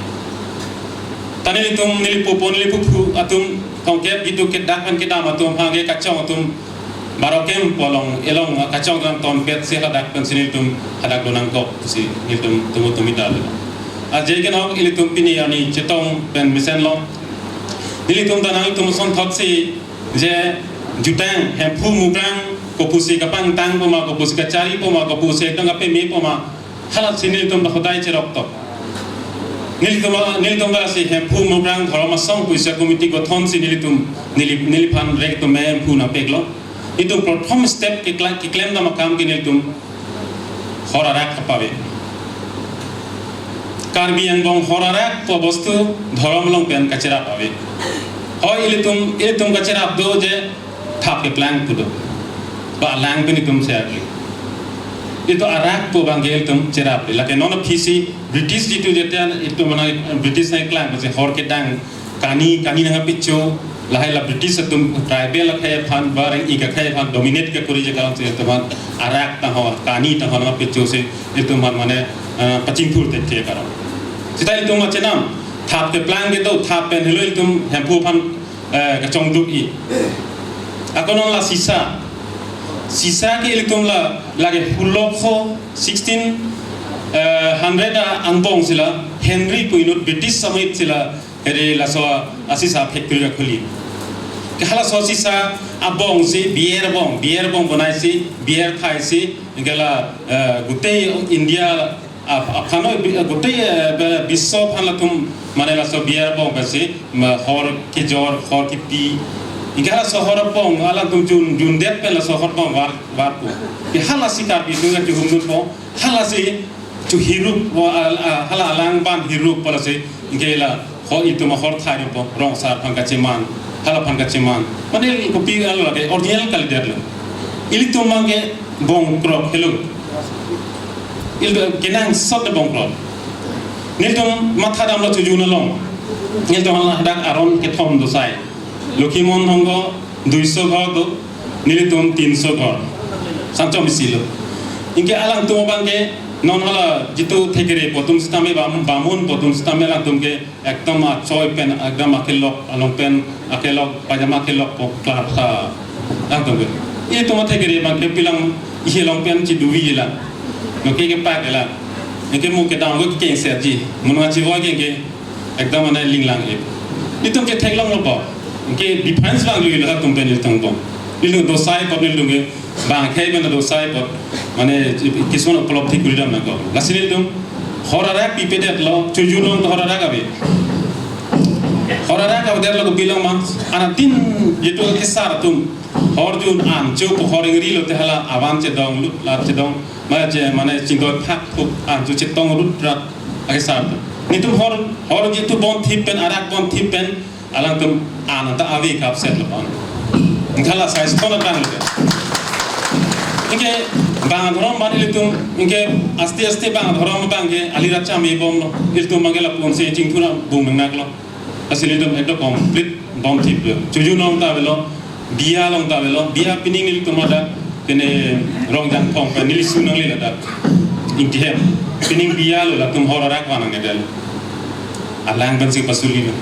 Ta nelitum neli pupo neli puphu atum thomkep gitu ke dak pen kedam atum hangke kachong atum Baro Camp pu along elong kachong nangtonpet si hadak pensi nelitum hadak do nangkok si nelitum tumu tumi dal. Aje ke nok ilitum pini arni chetong pen mesenlo. Nelitum ta nangtum asonthot si je jutang Hemphu Mukrang kopusi kapangtang poma, kopusi kacharli poma, kopusi ekdom kapeme poma, halasi nelitum ta hodai cherok tok. Nelitum, nelitum ta si Hemphu Mukrang Dhorom Asong pu isi committee gothon si nelitum, neli, neliphan rek atum Hemphu nangpeklo. Itum prothom step kekla-, keklem dam akam ke nelitum hor arak kapave. Karbi angbong hor arak pu bostu dhorom along pen kacherap ave. Hoi ilitum, ilitum kacherap do je thap keplang pu do. Ba alang pen itum serli. Itum arak pu abang ke ilitum cherap le. Lake non aphi si British jitu jetian itum mana British nangklang pensi hor kedang kani, kani nangkapecho, lahai la British atum tribal akhei aphan, ba reng-ik akhei aphan dominate ke kori je karon si itum aphan arak ta ho, kani ta ho nangkapecho si itum aphan mane, eh, pachingthur thekthe karon. Sita itum machenam, thap keplang ke do, thap pen helo itum Hemphu aphan, eh, kachongduk-i. Ako non la sisa. Sisa ke ilitum la lake hulo ko sixteen, eh, hundred a angbong si la Henry pu inut British amonit si la Ere laso asisa factory akhuli. Ke halaso asisa abong si beer abong, beer abong bonai si, beer thai si, anke la, eh, gutei India ap-, aphanoi bi-, gutei, eh, be-, biswa aphan latum mane laso beer abong pensi, ma hor kejor, hor kepi. Anke halaso hor abong, alangtum jun, jundet pen laso hor abong var, varpo. Ke halasi Karbi atum ke chihumdunpo, halasi chu hirup, wa, al-, a, hala alang ban hirup pu lasi, anke la, ho itum ahor thai po, rong asar aphan kacheman, hala aphan kacheman. Mane kopi alo lake original kalidet lo. Ilitum abang ke bongkrok helo. Ilitum kenangsot bongkrok. Nelitum matha damlo Chojun along. Nelitum hala hadak aron kethom dosai. Lokhimon Honggo duiso ghor do, nelitum tinso ghor. Sanchom isi lo. Anke alangtum abang ke non hala jitu thekere pu atum sitame bam-, bamun pu atum sitame alangtum ke ekdom achoi pen, ekdom akelok, along pen, akelok, pajama akelok po klar sa. Alangtum ke. Itum thekere abang ke pilang isi along pen chiduvi la. Noke kepak la. Anke mu kedang ke kengset ji. Mun ngachi voi ke ke Ekdom mane linglang-ip. Nelitum ke theklonglo po. Anke defense vanglo ilitum pen ilitum po. Ilitum dosai apot nelitum ke bang akhei pen dosai apot. Mane kisuman upolobdhi kori dam nangkok. Lasi nelitum hor arak pipedetlo, Chojun along hor arak ave. Hor arak avedetlo kopilong ma. Anatthu jitu kesar atum. Hor jun an, chu po hor ingri lote hala avan chedong lut, lat chedong. Mane che, mane chingdoi phak phuk an, chu chetong lut rat akesar. Nelitum hor, hor jitu bonthip pen, arak bonthip pen, alangtum an ta ave kapset lo pon. Anke hala size kona tang lo. Anke bang dhorom ban ilitum, anke aste aste bang dhorom abang ke ali racham ibomlo. Ilitum abang ke lapu-an si chingthur abung nangnak lo. Lasi nelitum ekdom complete bomthip lo. Chojun along ta avelo, Biya along ta avelo, Biya pining nelitum hadak, kene Rongjangphong pen neli su nangle ladak. Ingtihem. Pining biya lo latum hor arak vanang edel. Alang pensi pasulilo.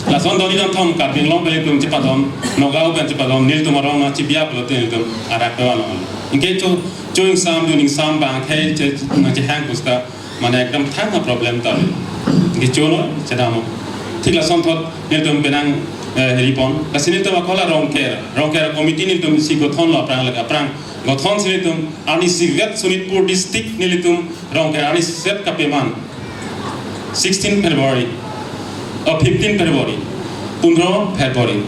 Lason doni don thom Karbi Anglong pen itum chepadon, Nagaon pen chepadon, nelitum arong nangchebiya pulote nelitum arak pe vanang. Anke cho, cho ingsam, dun ingsam bang akhei che, nangchehang pusta, mane ekdam thang a problem ta. Anke chono, chedam. Thik lasonthot nelitum penang, eh, heripon. Lasi nelitum akhola Rongker, Rongker committee nelitum si gothon lo aphrang lake aphrang. Gothon si nelitum arnisi vet Sonitpur district nelitum Rongker arnisi vet kapeman. Sixteen February, oh, fifteen February, pundro February.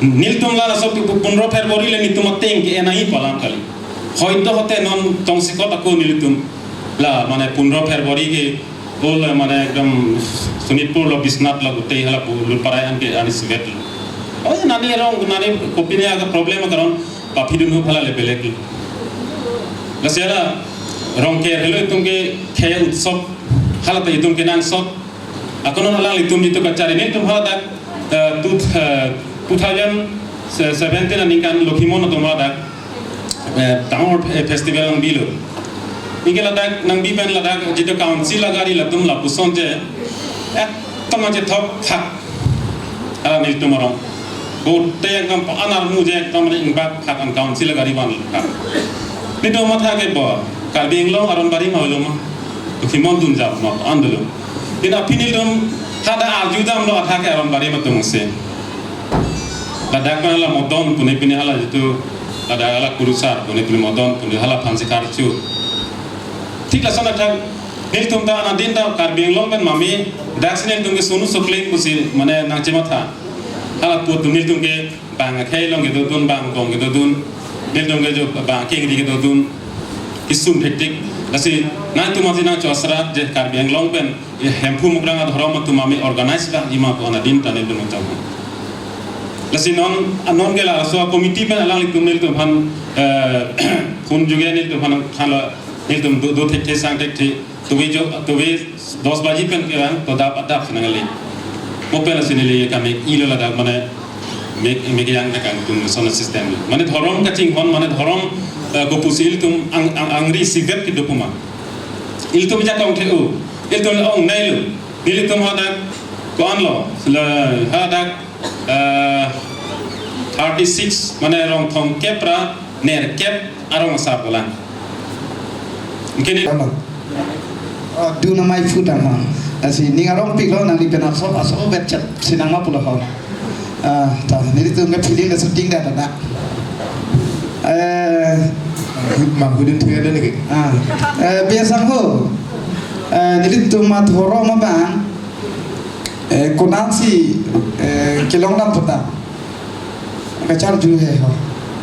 Nelitum la laso pu-, pundro February le nelitum ateng ke-en nangji pu alam kali. Hoito hote non tongsekot ako nelitum la, mane pundro February ke, ol, mane ekdam Sonitpur lo, Biswanath lo, gutei hala pu lutparai an ke arnisi vet lo. Oh, nani rong, nani kopine aga problem karon paphidun hu phala le belek lo. Lasi hala Rongker helo itum ke khei utsob, hala ta itum kenangsot. Ako non alanglitum jitu kachari nelitum haladak, eh, two, eh, two thousand seventeen aningkan Lokhimon atum haladak, eh, dangor, eh, festival nangbilo. Anke ladak nangbi pen ladak jitu council agari latum lapuson je, eh, tama je thok thak. Hala nelitum arong. Gutei angkam pa-an armu je ekdom ring bak phak an council agari van phak. Nelitum matha ke bo, Karbi Anglong aron bari ma olo ma. Lokhimon dun jap ma, an dolo. Pini aphi nelitum hadak arju damlo athak ke aron bari ma tumse. Ladak pen hala modon pune pine hala jitu, ladak hala kurusar pune pine modon pune hala phansi karchu. Thik lason athak nelitum ta anadin ta Karbi Anglong pen mame, daksi nelitum ke sunu sokling pusi mane nangchematha. Hala pu atum nelitum ke bang akhei along kedodun, bang bong kedodun, nelitum ke jo bang kengri kedodun, isum hektik. Lasi nangtum masi nangcho asra je Karbi Anglong pen, eh, Hemphu Mukrang adhorom atum mame organize bang jima pu anadin ta nelitum chong. Lasi non, anon ke laso committee pen alanglitum nelitum aphan, eh, phone juge nelitum aphan thanlo, nelitum do, do thekthe sang thekthe. Tuve jo, tuve dos baji pen kerang, to dap adap si nangle. Mo pen lasi neli kami ilo ladak mane mek, mek yang na kangtung sona system. Mane dhorom kachinghon, mane dhorom, eh, kopusi ilitum ang, ang, angri isivet kedo pu ma. Ilitum jakong the-o, ilitum ongnei lo. Nelitum hadak ko-an lo, la hadak, eh, thirty six, mane rong thomkep ra nerkep arong asar ko lang. Anke ne Tama. Oh, dun amei phu tama. Lasi ning arongpiklo, nangli pen aso, aso bet chat sinang ma pulo ho. Ah, ta, nelitum ke film le shooting da da. Eh, Mang hudun thuya da niki. Ah. Eh, biasang ho. Eh, nelitum adhorom abang, eh, konatsi, eh, kelong dam puta. Kacharju he ho.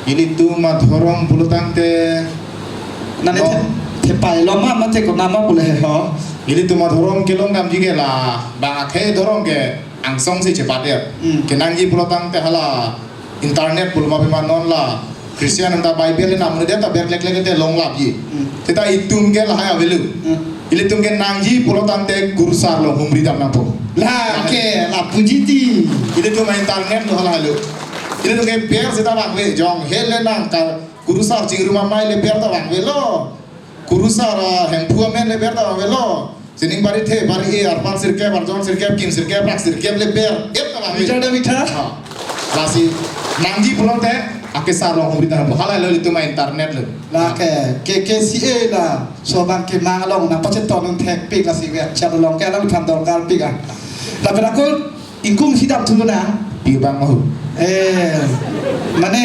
Ilitum adhorom pulotangte nani No. the, thepai lo ma, mate konat ma pule he ho. Ilitum adhorom kelong damji ke la, bang akhei dhorom ke angsong si chepat ya. Hmm. Kenangji pulotangte hala internet pulo ma pima non la Christian anta Bible na mune ta berklek klek te long lapji. Hmm. Seta itum ke lahai avelo. Hmm. Ilitum ke nangji pulotangte kurusar along humri dam nangpo. La ke, la puji ti. Ilitum internet lo hala lo. Ilitum ke ber seta vangve, jong hele nang ka kurusar chingrum amei le ber ta vangvelo. Kurusar, ah, Hemphu amen le ber ta vangvelo. Sining bari the, bari e, arpan sirkep, arjon sirkep, kim sirkep, rak sirkep le ber, et ta vangve. Bichar da bitha. Ha. Lasi nangji pulote, akesar along humri dam nangpo. Hala lo ilitum internet lo. La ke, ke, ke si e la, so bang ke mang along nangpachetong thekpik lasi we chat along ke alangliphan dorkarpik ah. Lapen ako ingkung si dam thulo na. Pi bang mahu. Eh, mane,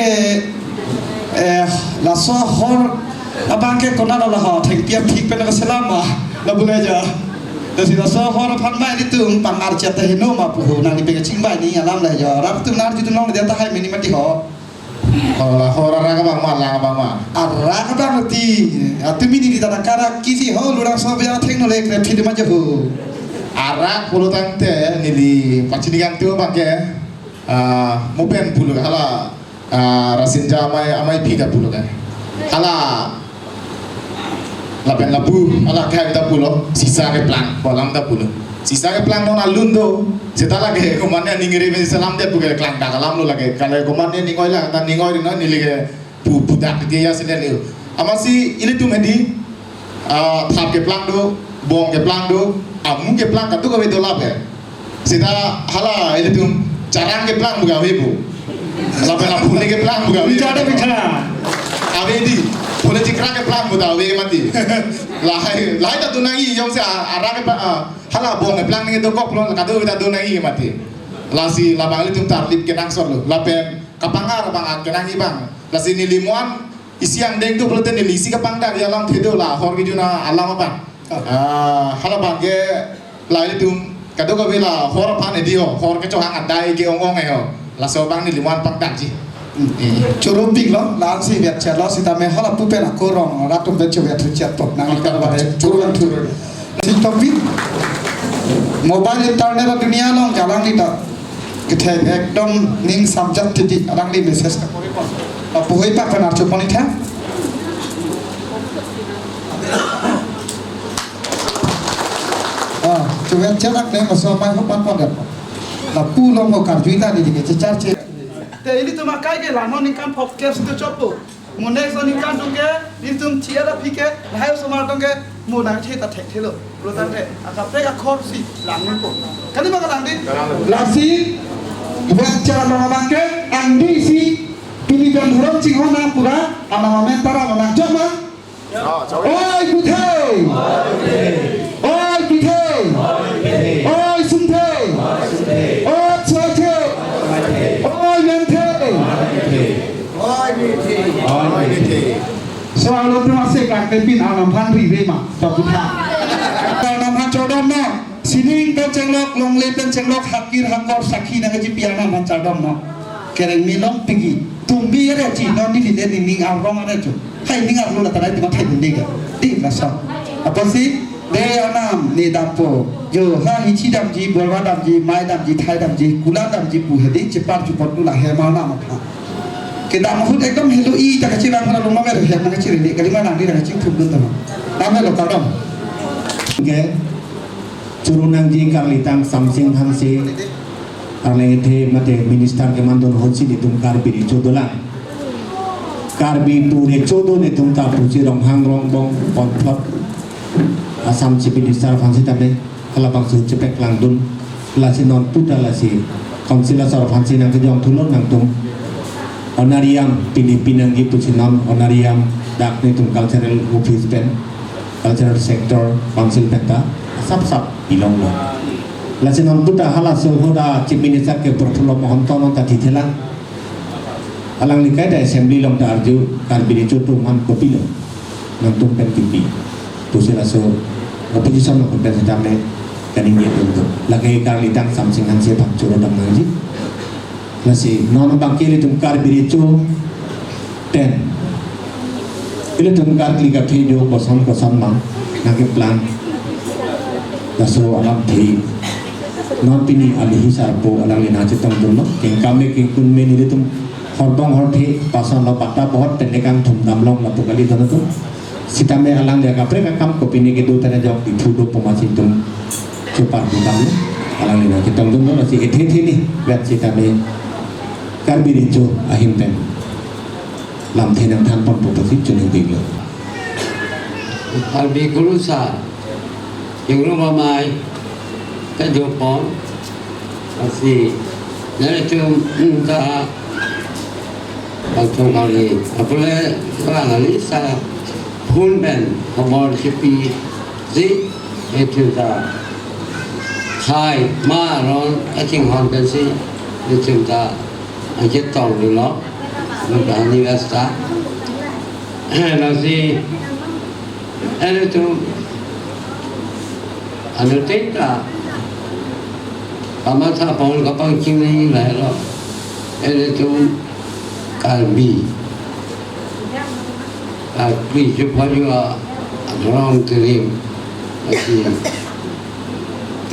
eh, laso hor abang ke konat lo ho, thengpi aphi pen ko selam ma, la bule ja. Lasi laso hor aphan mai ilitum pang archet ta heno ma pu ho, nangli pen kachingbai ni alam le ja. Rap tum nar jitu long dia tahai meni mati ho. Hor la hor arak abang ma, lang abang ma. Arak abang ti, atum ini di tanah karak kisi ho, lurang so bia theng no le kre phidi ma jahu. Arak pulotangte neli pachini kangtung abang ke, ah, mo pen pulo hala, ah, Rasinja amei, amei phi ta pulo ke. Hala lapen lapu, hala ke ta pulo, sisa keplang, kolam ta pulo. Sisa keplang non alun do, seta lake komatne ning ri pen selam det pu ke klang dak alam lo lake, kale komatne ning oi la, ta ning oi ri non neli ke pu, pu dak ke ya sene leo. Amatsi ilitum hedi, Ah, thap keplang do, bong keplang do, amu keplang kadokave do lapen. Seta hala ilitum charang keplang pu kave pu. Lapen aphone keplang pu kave. Bichara, bichara. Ave dei, phone chikra keplang pu ta ave mati. Lahai, lahai ta do nangji jongsi a-, arang keplang, ah, hala bong keplang nangji dokok lo, kadokave ta do nangji mati. Lasi labang ilitum tarlip kenangsot lo. Lapen kapangar abang kenangji abang. Lasi neli mo-an isi angdeng do pulote neli isi kapangdak alamthe do, la hor kejun alam abang. Ah, hala abang ke la ilitum kadokave la hor aphan edi ho, hor kechohang adai ke-ong-ong e ho. Laso abang neli mo-an pangdakji. Hmm. Eh. Choro pik lo, la-ansi vet chet lo, sitame hala pu pen ako rong rat atum pen chovet chet po. Nang ikan bade choro an thu. Sing topik. Mobile internet a dunia along jalang ni ta. Kethe ekdom ning samjat titi, alangli message ta kori pon. Lapu hoi pak pen archo pon itha. Ah, chuven chelak ne maso mai ho pan pon det. Lapu long ho karjui ta ni dike chechar che. Te ilitum akai ke langnon ningkan phokep si to chopo. Mo next ningkan atum ke, ilitum thiat aphi ke, lahai osomar atum ke, mo nangthe ta thekthelo. Pulo tangte, akaprek akhor si lang nangpo. Kali ma kalang dei? Lasi, vet chelong abang ke, angdeng si, pini pen hurom chinghon na pura, anam amen tara ma nang joma. Oi, kuthe! Oi, kuthe! Oi, sumthe! Oi, chothe! Oi, menthe! Oi, mithe! Oi, mithe! So, alo tu masih kak tepin anam phan ri re ma, to kutha. Anam phan chodom no, sining pen chenglok, longle pen chenglok, hakir hakor sakhi nangkechipi anam phan chodom no. Kereng milong pigi, tumbi are chi, non neli le nining arong are chu. Hai ning arlo la tarai tima thai dun dega. Di laso. Apotsi, de anam ne dampo. Jo, ha hichi damji, borwa damji, mai damji, thai damji, kula damji pu hedi, chepar chupot tu la hema anam apha. Kedam ahut ekdom helo i ta kachilang hala loma mer hem nangkachiri ni, kali ma nangdi nangkachingthum dun tama. Name lo kardom. Ke, choro nangji karlitang Samsing Hanse, arleng ethe mate minister keman dun ahutsi netum Karbi Recho dolang. Karbi pu recho do netum ta pusi Ronghang Rongbong ponthot Assam Chief Minister aphan sitame. Halabangso chepeklang dun, lasi non puta lasi council asor aphansi nangkejong thulo nangtum. Honorarium pini pinangji pusi non honorarium dak netum cultural office pen, cultural sector council pen ta sap sap bilong lo. Lasi non puta halaso hoda Chief Minister ke Prafulla Mahanta non ta thithelang. Alangli kaita assembly along ta arju, Karbi Recho atum aphan kopilo nangtum pen kipi. Pusi laso opposition along pen sitame kaningje atum atum. Lake karlitang Samsing Hanse aphan choro dam nangji. Lasi non abang ke ilitum Karbi Recho pen, ilitum karkli kaphi jo koson koson ma nangkeplang. Laso alamthe non pini alihi sarpo alangli nangchetong dunlo. Kengkam me kengkun me nelitum horbong horthe pason lo, bata bohot pen le kangthum damlong lapu kali dun atum. Sitame alangli akaprek akam kopine kedo tane jok Diphu do pu amatsi itum chopar dun damlo. Alangli nangchetong dunlo, lasi ethe ethe ni vet sitame Karbi Recho ahin pen lamthe nangthan ponpo pusi choningri lo. Karbi Kurusar, Ingrum Amei, kejok pon, lasi, nelitum, mm, ta, bangchong kali, apule, bang kali, sa, phone pen, khobor chipi, si, nelitum ta, khai, ma, ron, kachinghon pensi, nelitum ta, nangchetong dunlo, nelitum ta, ni basta, lasi, Ilitum anuttin ta kamatha pon kapangchini lahelo. Ilitum Karbi, Karbi chephoju arong kerim. Lasi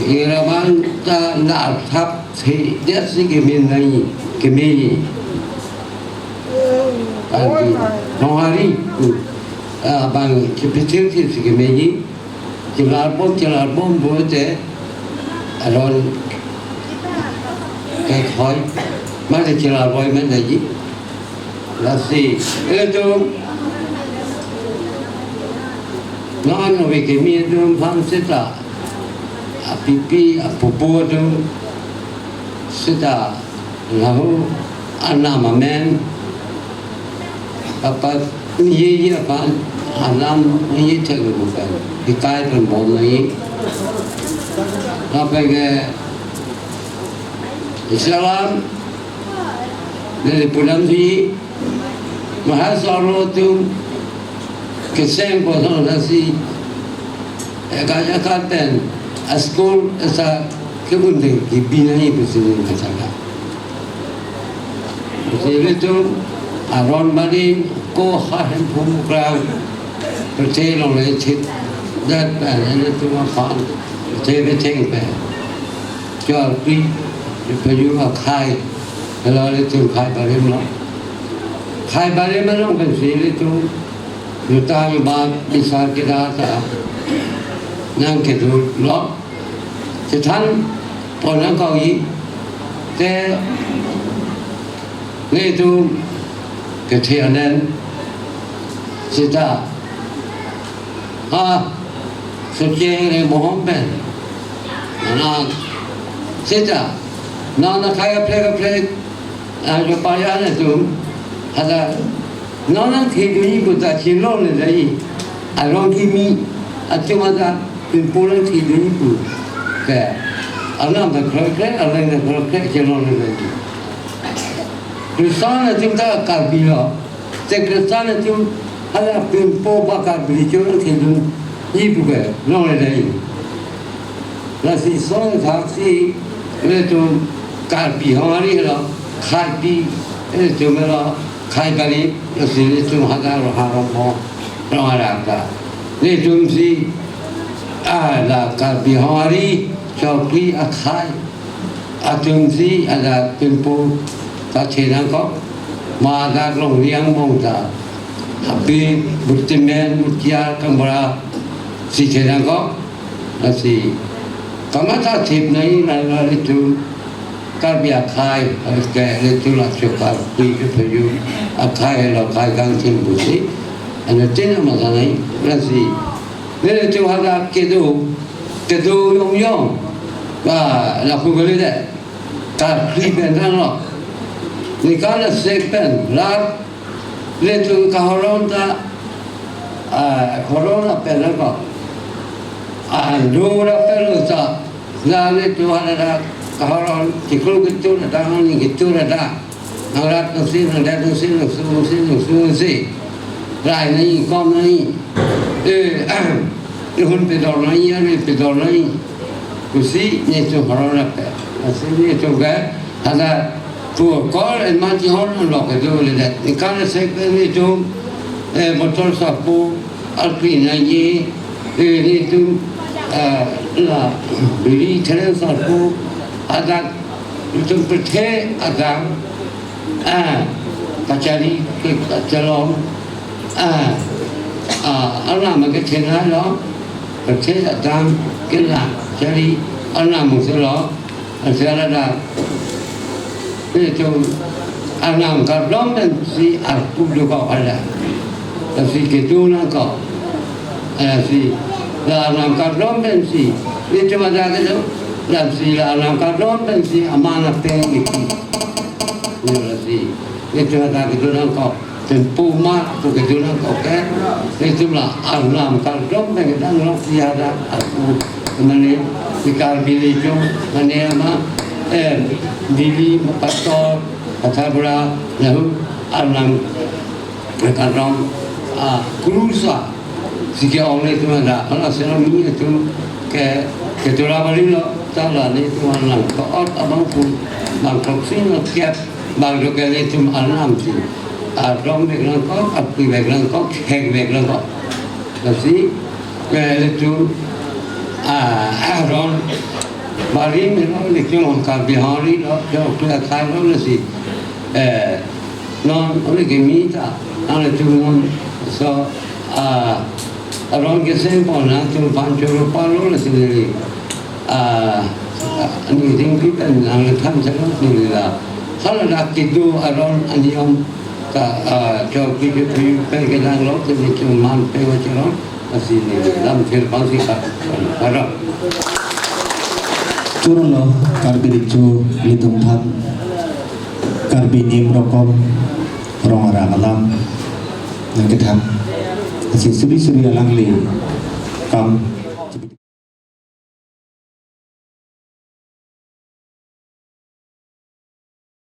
iraman ta narthap si, jasi kemin nai, kemin. Karbi, Nonghari, ah, bang, kepichir si kemin. Chelar bom, chelar bom bote, aron kekhoi, mane chelar bom mane ji. Lasi, ilitum, Non ove kimi atum aphan seta, apipi apupu atum seta, lahu anam amen, apa, ye ye aphan anam ye chak lu pen, hikai pen bom na ye. Apa ke Islam dari pulang si, mahasolo atum keseng kosong sasi, eka eka pen askul esa kebun de kibina ni pusi ni kachaka. Pusi ilitum aron bali ko ha hem phum krang, perche long le chit dat pen ilitum aphan perche becheng pen. Chorpi, paju akhai, hala ilitum khai barim lo. Khai barim along pensi ilitum jutang bat bisar kita ta nangkedo lo. Chethan pon nangkok-i te ilitum kethe anen seta, ha, secheng le mohom pen. Nana seta, nana kaya plek plek, ah, jo paya na tum, hada, nana thedunji pu ta chilon le dai, arong kimi, atum ada, pimpulan thedunji pu, ke, anam ta kroi kroi, alang ta kroi kroi, chilon le dai. Kristan atum ta Karbi lo, te Kristan atum hala pimpo bakar beli choro thedunji pu ke long le dai. Lasi song thaksi ilitum Karbi Honghari lo, Karbi ilitum lo, khai bali, lasi ilitum hajar hajar mo, rong hajar ta. Ilitum si, ah, la Karbi Honghari, Chokri akhai atum si ada pimpo ta chenang kok, ma ada longliang bong ta, habib, butimen, mutiar, kambra si chenang kok. Lasi kamatha thip nai nai nai ilitum Karbi akhai, ke ilitum la chokar kui ke paju akhai lo khai kangthim pusi, anu tin ama sanai, lasi ilitum hadak kedo, kedo yong yong, ba, lapu kali de, Karbi pen tang lo. Ningkan isi pen, la ilitum kahoron ta, ah, horon apen lo ko. Ah, do apen lo ta, la ilitum hadak kahoron, chiklo ketur ta, ni ketur ta. Nang rat nang si, nang dat nang si, nang su nang si, nang su nang si. Rai nang kom nang. Eh, ihun pedor nang, ari pedor nang. Pusi ilitum horon ape. Lasi ilitum ke, hadak tu kol en mati horon lo kedo le dat. Ningkan isi pen ilitum, eh, motor sapu, alpi nangji, eh, ilitum, eh, la, biri thelen sapu, hadak ilitum perthe adam, ah, kachari ke kachelong, ah, ah, alam ke chenai lo, perthe adam ke la, chari alam musi lo, asal ada. Ilitum alam kardom pensi arpu do kok ada. Lasi kedo nang kok. Lasi la alam kardom pensi, ilitum ada kedo. Lasi la alam kardom pensi aman ape iti. Lasi ilitum ada kedo nang kok. Tempu ma pu kedo nang kok ke. Ilitum la alam kardom pen kedang lo si ada arpu. Mane, pikar bili jo, mane ama, eh, bili, pastor, kachabra, lahu alam kardom, ah, krusa, si ke-ong ilitum ada, ala sera mi ilitum ke, ketura bali lo, ta la ilitum alam ke-ot abang pun, bang kroksi no kiat, bang do ke ilitum alam si. Adom bek lang kok, api bek lang kok, hek bek lang kok. Lasi, eh, ilitum, ah, aron bali melo ilitum Karbi Honghari lo, jo kula khai lo lasi. Eh, non ole kimi ta, nang ilitum non, so, ah, aron keseng pon nangtum aphan choro palo lasi neli. Ah, ani ding pi pen nangli than chalo neli la. Hala dak kedo aron ani om ta, ah, chok kedo pi pen kedang lo, te ilitum man pen wa chalo. Lasi neli lam thir bangsi ka, para. Choro lo Karbi Recho ilitum aphan Karbi Niyom Rokom Rong Arak alam nangkethan. Lasi suri suri alangli kam